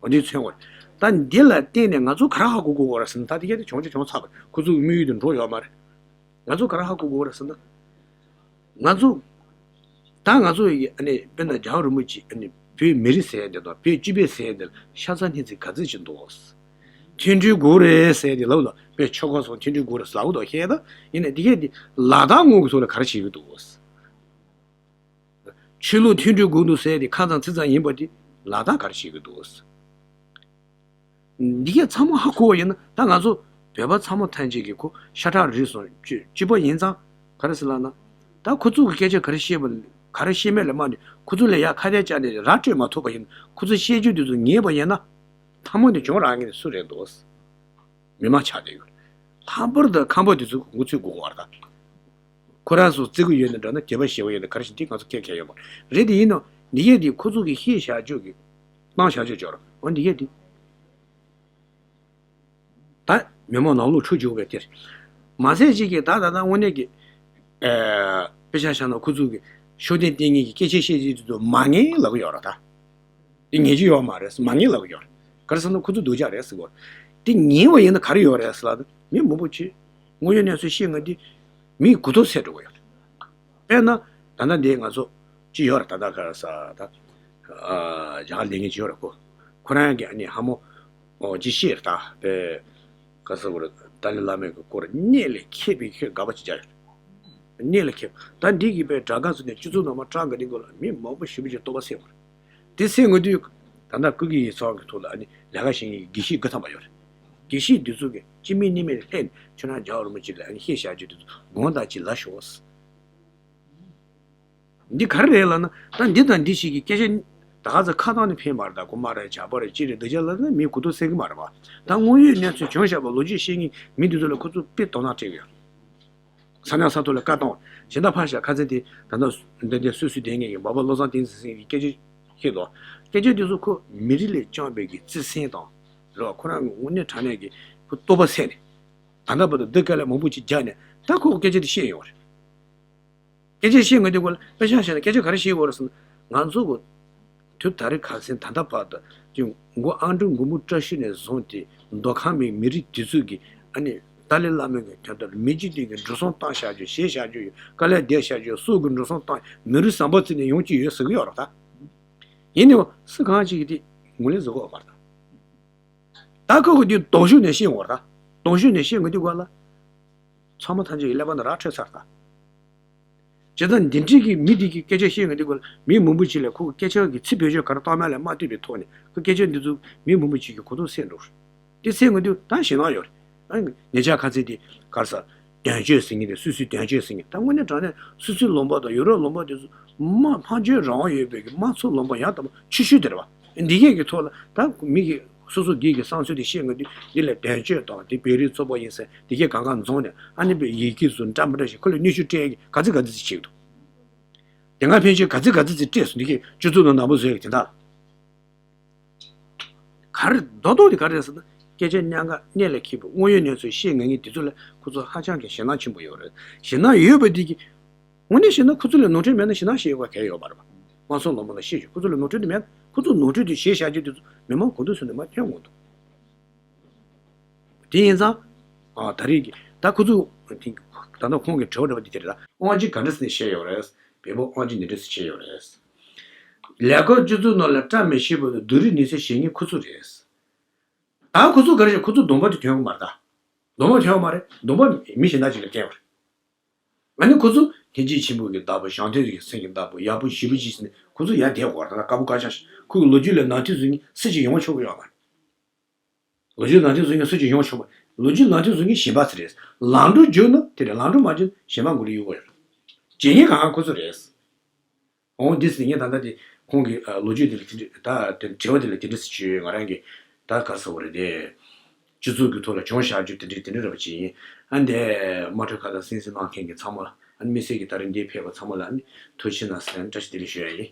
འོ་འདི་མཚོན་དགོས་རེད། ད་འདི་ལ་བརྟེན་ནས་ང་ཚོ་ག་རེ་ཧ་གོ་དགོས་རེད་ཟེར་ན་ད་དེ་ག་དེ་བྱུང་ཆ་བྱུང་ཚར་བ་རེད། ཁོ་ཚོ་དམིགས་ཡུལ་དེ་འགྲོ་ཡོད་མ་རེད། ང་ཚོ་ག་རེ་ཧ་གོ་དགོས་རེད་ཟེར་ན། ང་ཚོ། ད་ང་ཚོ་ཡི་ཨ་ནི་དཔེར་ན་རྒྱལ་བ་རིན་པོ་ཆེ་ཨ་ནི་བོད་མི་རིགས་ཟེར་ཡ་འདི་དང་བོད་སྤྱི་པའི་ཟེར་ཡ་འདི་ལ་ཤ་ཚ་སྙིང་རྗེ་ག་ཚོད་ཅིག་འདུག་མཐུན་སྒྲིལ་དགོས་རེད་ཟེར་ཡ་འདི་ལབ་ལ་བོད་ཆོལ་ཁ་གསུམ་མཐུན་སྒྲིལ་དགོས་རེད་ལབ་འདུག་ཤེས་ད་ཡིན་ནའི་འདི་གས་འདི་ལག་བསྟར་དངོས་ཀྱི་ཐོག་ལ་ག་རེ་བྱེད་ཀྱི་འདུག་མཐུན་ལུགས་མཐུན་སྒྲིལ་དགོས་འདུག་ཟེར་ཡ་འདི་ཁ་ཚང་ཚིག་ཚང་ཡིན་པ་འདི་ལག་བསྟར་ག་རེ་བྱེད་ཀྱི་འདུག་འདི་གས་ཚང་མ་ཧ་གོ་བ་ཡིན་ན་ད་ང་ཚོ་བོད་པ་ཚང་མ་ཐམས་ཅད་ཀྱི་ཁོ་ཤ་ཁྲག་རིགས་གསུམ་གཅིག་གཅིག་པ་ཡིན་ཙང་ག་རེ་ཟེར་ལབ་ན། ད་ཁོ་ཚོ་གི་སྐད་ཆ་ག་རེ་བཤད་པ་ག་རེ་བཤད་མེད་ལ་མ་ནི་ཁོ་ཚོ་ལ་ཡ་ཁ་གཏད་བཅག་ནས་ར་སྤྲོད་མ་ཐུབ་པ་ཡིན་ན་ཁོ་ཚོ་བཤད་རྒྱུ་དེ་ཚོ་ཉན་པ་ཡིན་ན་ཐ་མ་དེ་གྱོང་རག་མཁན་དེ་སུ་རེད་འདུག་མི་མང་ཆགས་བསྡད་ཡོད། ལྷག་པར་དུ་ཁམས་པ་དེ་ཚོ་གི་འགོ་ཚུགས་དགོས་པ་རེད་ད། ཁོ་རང་ཚོ་བརྩི་གི་ཡོད་ན་འདྲ་ན་དད་པ་ཞེ་པོ་ཡོད་ན་ག་རེ་ཞིག་འདི་ང་ཚོ་ཁས་ཁས་ཡོད་མ་རེད། དེ་ཡིན་ནོ་འདི་གས་འདི་ཁོ་ཚོ་གི་ཤེས་བྱ་སྤྱོད་ཀྱི་སྣང་བྱ་སྤྱོད་སྦྱོར་འོ་འདི་གས་འདི། ད་མི་མང་ནང་ལོགས་འཁྲུག་འཇུག་པའི་དེར། མ་ཟད་ཅིག་གིས་ད་ད་ད་དངོས་གནས་ཀྱི། ཨེ། དཔེ་ཆ་བཞག་ན་ཁོ་ཚོ་གི་ཤུགས་ལྡན་བསྟེན་མཁན་གྱི་སྐད་ཆ་བཤད་ཀྱི་དུས་མ་ངེས་ལབ་ཀྱི་ཡོད་རེད་ད། དེ་ངེས་ཀྱི་ཡོད་མ་རེད་མ་ངེས་ལབ་ཀྱི་ཡོད་རེད། ག་རེ་ཟེར་ན་ཁོ་ཚོ་སྡུག་ཅག་རེད་ཟེར་གོ། དེ་ངེས་པ་ཡིན་ན་ག་རེ་ཡོད་རེད་ཟེར་ལབ་ན་མི་མང་པོ་ཅིག་དངོས་ཡོད་གནས་ཚུལ་བཤད་ང་འདི་མིའི་མགོ་ཐོག་སེལ་འགྲོ་གི་ཡོད་རེད། དཔེར་ན། ད་ལྟ་འདི་ང་ཚོ་ཅི་ཡོད་རེད་ད་ལྟ་ག་རེ་ཟ་ད། ཨ། རྒྱ་གར་ལས་ངན་ཅི་ཡོད་རེད་ཁོ། ཁོ་རང་གི་ཨ་ནི་ཧ་མོ། ཨོ་ཅི་ཤེས་རེད་ད་པས། ག་ས་གོ་རེད་ཏཱ་ལའི་བླ་མའི་གི་སྐོར་གནད་ལས་མཁས་པའི་ཁྱོད་དགའ་པོ་ཅི་བྱ་ཡོད། གནད་ལས་མཁས་ད་འདི་གི་པས་དྲ་སྒང་ཚོ་ནས་སྤྱི་ཚོགས་ནང་མ་དྲ་ག་འདི་གོ་ལ་མི་མང་པོ་ཞེ་པོ་ཅིག་རྟོག་པ་སེམས་པ་རེད། དེ་སེམས་ངོ་དུས་ད་ལྟ་སྐུ་སྒེར་ཡིག་ཚང་གི་ཐོག་ལ་ཨ་ནི་ལས་ཀ་བྱེད་མཁན་གྱི་དགེ་བཤེས་དགུ་ཐམ་པ་ཡོད་རེད། དགེ་བཤེས་འདི་ཚོ་གི་སྤྱི་མིང་ནི་མིང་ལྷན་ཁྱོད་རང་རྒྱལ་བ་རིན་པོ་ཆེ་ལ་ཨ་ནི་བཤད་བཞག་རྒྱུ་དེ་ཚོ་དགོངས་དག་ཅིག་ལ་ཞོག་འདི་ག་རེ་རེད་ལབ་ན་ད་འདི་དང་འདི་ཞིག་གི་སྐད་ཆ་ད་ག་ཚོད་ཁ་བཏང་ནས་ཕན་པ་རེད་ད་གོ་མ་རེད་ཇག་པ་རེད་ཅི་རེད་འདི་ཅག་ལབ་ན་མིའི་མགོ་ཐོག་སེལ་གི་མ་རེད་པ། ད་དངོས་ཡོད་གནས་ཚུལ་བྱུང་བཞག་པ་ལོ་རྒྱུས་ཤེས་མཁན་མི་འདི་ཚོ་ལ་ཁོ་ཚོ་དཔེ་དོ་སྣང་སྤྲད་གི་ཡོད། ས་གནས་ས་ཐོག་ལ་བཀའ་གཏོང་གཞན་དག་ཕར་བཞག་ཁ་ཚན་དེ་ད་ལྟ་འདི་འདི་སུད་སི་དེ་ངེད་ཀྱི་འབའ་པ་བློ་བཟང་བསྟན་འཛིན་སེང་གི་སྐད་ཆ་ཤེས་དོ། སྐད་ཆ་འདི་ཚོ་ཁོ་མི་རིགས་ལས་བསྐྱངས་པའི་གི་བརྩེ་སེམས་དང་རེད་བ་ཁོ་རང་གི་དངོས་གནས་དྲང་གནས་ཀྱི་ཁོ་རྟོགས་པ་སད་ནས་ད་ལྟ་བར་དུ་འདི་སྐད་ལ་མང་པོ་ཅིག་རྒྱག་ནས་ད་ཁོ་སྐད་ཆ་དེ་བཤད་ཡོང་བ་རེད། སྐད་ཆ་བཤད་དགོས་དུས་སྐོར་ལ་དཔེ་ཆ་བཤད་ན་སྐད་ཆ་ག་རེ་བཤད་དགོས་རེད་ཟེར་ན་ང་ཚོ་གི་དུས་ད་རེས་ཁ་སང་ད་ལྟ་བར་དུ་ཀྱི་མགོ་ཨང་གྲངས་མགོན་པོ་བཀྲ་ཤིས་ནས་བཟུང་སྟེ་མདོ་ཁམས་པའི་མི་རིགས་དེ་ཚོ་གི་ཨ་ནི་ཏཱ་ལའི་བླ་མའི་གི་དོན་དུ་མི་སྤྱི་དོན་གི་འགྲོ་སོང་བཏང་བཞག་རྒྱུ་བཞེས་བཞག་རྒྱུ་ཡོད་དཀའ་ལས་བསྡད་བཞག་རྒྱུ་ཡོད་སྲོག་གི་འགྲོ་སོང་བཏང་མི་རིགས་བསམ་པ་བརྩིས་ནས་ཡོང་གི་ཡོད་ཟེར་གི་ཡོད་རེད་ད། ཡིན་ནའི་སུ་གང་ཅིག་གིས་དེ་ངོས་ལེན་བཟོ་གི་ཡོད་མ་རེད་ད། ད་ཁོ་གི་དེ་གདོང་ཤུགས་ནས་ཤེས་ཡོང་བ་རེད་ད། གདོང་ཤུགས་ནས་ཤེས་དགོས་དུས་སྐོར་ལ། ཚང་མ་ཐམས་ཅད་ཀྱི་ཀླད་པ་ནང་ར་འཕྲོད་ཚར་ད། བྱས་ཙང་འདི་འདྲའི་གི་མི་འདི་གི་སྐད་ཆ་བཤད་ཡོང་དུས་སྐོར་ལ་མི་མང་པོ་ཅིག་ལ་ཁོ་གི་སྐད་ཆ་གི་ཚིག་བེད་སྤྱོད་ག་རེ་བཏང་མིན་ལ་མ་ལྟོས་པའི་ཐོག་ནས་ཁོ་སྐད་ཆ་འདི་ཚོ་མི་མང་པོ་ཅིག་གི་གོ་རྟོགས་སད་འགྲོ། འདི་སད་ཡོང་དུས་ད་ཞེད་སྣང་ཡོད་རེད། ཨ་ཉེ་ཆར་ཁ་ཚིག་འདི་ག་རེ་ཟ། དོན་གཅོད་ཟེར་མཁན་དེ་སུད་སིའི་དོན་གཅོད་ཟེར་མཁན་ད་དངོས་གནས་དྲང་གནས་སུད་སི་ལུང་པ་དང་ཡུ་རོབ་ལུང་པ་དེ་ཚོ་དམངས་དཔལ་འབྱོར་རང་དབང་ཡོད་པའི་གི་དམངས་གཙོ་ལུང་པ་ཡང་དག་པ་ཆེ་ཤོས་དེ་རེད་བ། འདི་གས་ཀྱི་ཐོག་ལ་ད་མི་གི་སོ་སོ་སྒེར་གྱི་བསམ་ཚུལ་དེ་བཤད་དགོས་དུས་འདི་ལ་དོན་གཅོད་དང་དེ་བོད་རིགས་ཚོགས་པ་ཡིན་ཟེར་འདི་གས་གང་ག་འཛོམས་ནས་ཨ་ནི་པའི་ཡི་གེ་བཟོ་འདྲ་མི་འདྲ་ཞིག་ཁོ་ལ་གནོན་ཤུགས་སྤྲད་ཀྱི་ག་ཚོད་ག་ཚོད་ཅིག་བྱེད་ཀྱི་འདུག་དེ་སྔ་ཕན་ཆད་ག་ཚོད་ག་ཚོད་ཅིག་སྤྲད་སོང་འདི་གས་སྤྱི་ཚོགས་ནང་ནང་པ་བཟོས་ཀྱི་དེ་འདྲ། ག་རེ་རྡོག་རྡོག་དེ་ག་རེ་རེད་ཟེར་ན་སྐད་ཆ་ཉག་ག་གནད་ལ་འཁེལ་པའི་དངོས་ཡོད་གནས་ཚུལ་བཤད་ངེས་ངེས་དེ་ཚོ་ལ་ཁོ་ཚོ་ཧ་ཅང་གི་ཞེད་སྣང་ཆེན་པོ་ཡོད་རེད། ཞེད་སྣང་ཡོད་པ་འདི་གི་དངོས་གནས་བཤད་ན་ཁོ་ཚོ་ལ་ནོར་འཁྲུལ་མེད་ན་ཞེད་སྣང་བྱེད་དགོས་གལ་ཡོད་པ་རེད་པ། དམངས་སྲོལ་ལམ་ལ་བཤད་ཆོག་ཁོ་ཚོ་ལ་ནོར་འཁྲུལ་དེ་མེད་ན་ཁོ་ཚོ་ནོར་འཁྲུལ་དེ་བྱས་བཞག་རྒྱུ་དེ་ཚོ་མི་མང་གོ་འདུག་དེ་ཡིན་ཙང་། ཨ་ད་རེས་ཀྱི་ད་ཁོ་ཚོ་དེ་ད་ལྟ་ཁོང་གི་དྲི་བ་དྲི་བ་འདི་དེ་རེད་ད། དབང་ཆ་ག་འདྲ་ཟེར་ནས་བཤད་ཡོད་རེད། བོད་པ་དབང་ཆ་འདི་འདྲ་ཟེར་བྱས་ཡོད་རེད། ལས་ཀ་སྤྱི་ཚོགས་ནང་ལ་བཀྲ་མི་ཤིས་པ་དང་སྡུག་རུས་ནུས་ཚད་བྱེད་མཁན་ཁོ་ཚོ་རེད། ད་ཁོ་ཚོ་ག་རེ་བྱས་ཁོ་ཚོ་སྡོམ་པ་དེ་ཐོན་གི་མ་རེད་ད། སྡོམ་པ་ཐོན་གི་མ་རེད་སྡོམ་པ་མི་གཞན་དག་ཅིག་ལ་སྤྲད་པ་རེད། ཨ་ནི་ཁོ་ཚོ་ལྷན་སྐྱེས་ཆེན་པོ་གི་བདག་པོ་ཞང་བདུད་ཀྱི་སེང་གི་བདག་པོ་ཡག་པོ་ཞེ་པོ་ཅིག་ཟེར་ནས་ཁོ་ཚོ་ཡར་བསྡད་དགོས་རེད་ད་དཀར་པོ་དཀར་ཆག་ཞིག་ཁོ་གི་ལོ་རྒྱུས་ལ་ནང་དོན་བཟོ་མཁན་སུ་ཅིག་ཡོང་ཆོག་གི་ཡོད་མ་རེད། ལོ་རྒྱུས་ནང་དོན་བཟོ་མཁན་སུ་ཅིག་ཡོང་ཆོག་པ། ལོ་རྒྱུས་ནང་དོན་བཟོ་མཁན་གཞན་པ་ཚོ་རེད། ལམ་འགྲོ་བརྒྱུད་ན་དེ་རེད་ལམ་འགྲོ་མ་བརྒྱུད་ན་གཞན་པ་མགོ་ལ་གཡུག་དགོས་ཡོད་རེད། བྱེད་མཁན་གང་ག་ཁོ་ཚོ་རེད། འོང་འདི་ཟེར་ངས་ད་ལྟ་དེ་ཁོང་གི་ལོ་རྒྱུས་དེ་ལ་དེ་འདྲ་ད་དེ་དྲི་བ་དེ་ལ་དེ་འདྲ་ཟེར་བྱོས་ང་རང་གི་ད་ག་ཟེར་བ་རེད་དེ། སྤྱི་ཚོགས་ཀྱི་ཐོག་ལ་བྱུང་བཞག་རྒྱུ་དེ་འདྲ་དེ་འདྲ་རེད་པ་ཅིག་ཡིན། ཨ་འདས་དམག་ཁྲོད་ཁ་ལ་སིང་སིང་གནང་མཁན་གྱི་ཚང་མ་ལ་ཨ་ནི་དམིགས་བསལ་གྱི་ད་རིང་འདིར་ཕེབས་པ་ཚང་མ་ལ་ཨ་ནི་ཐུགས་རྗེ་གནང་ཟེར་བཀྲ་ཤིས་བདེ་ལེགས་ཞུ་ཡ་ཡིན།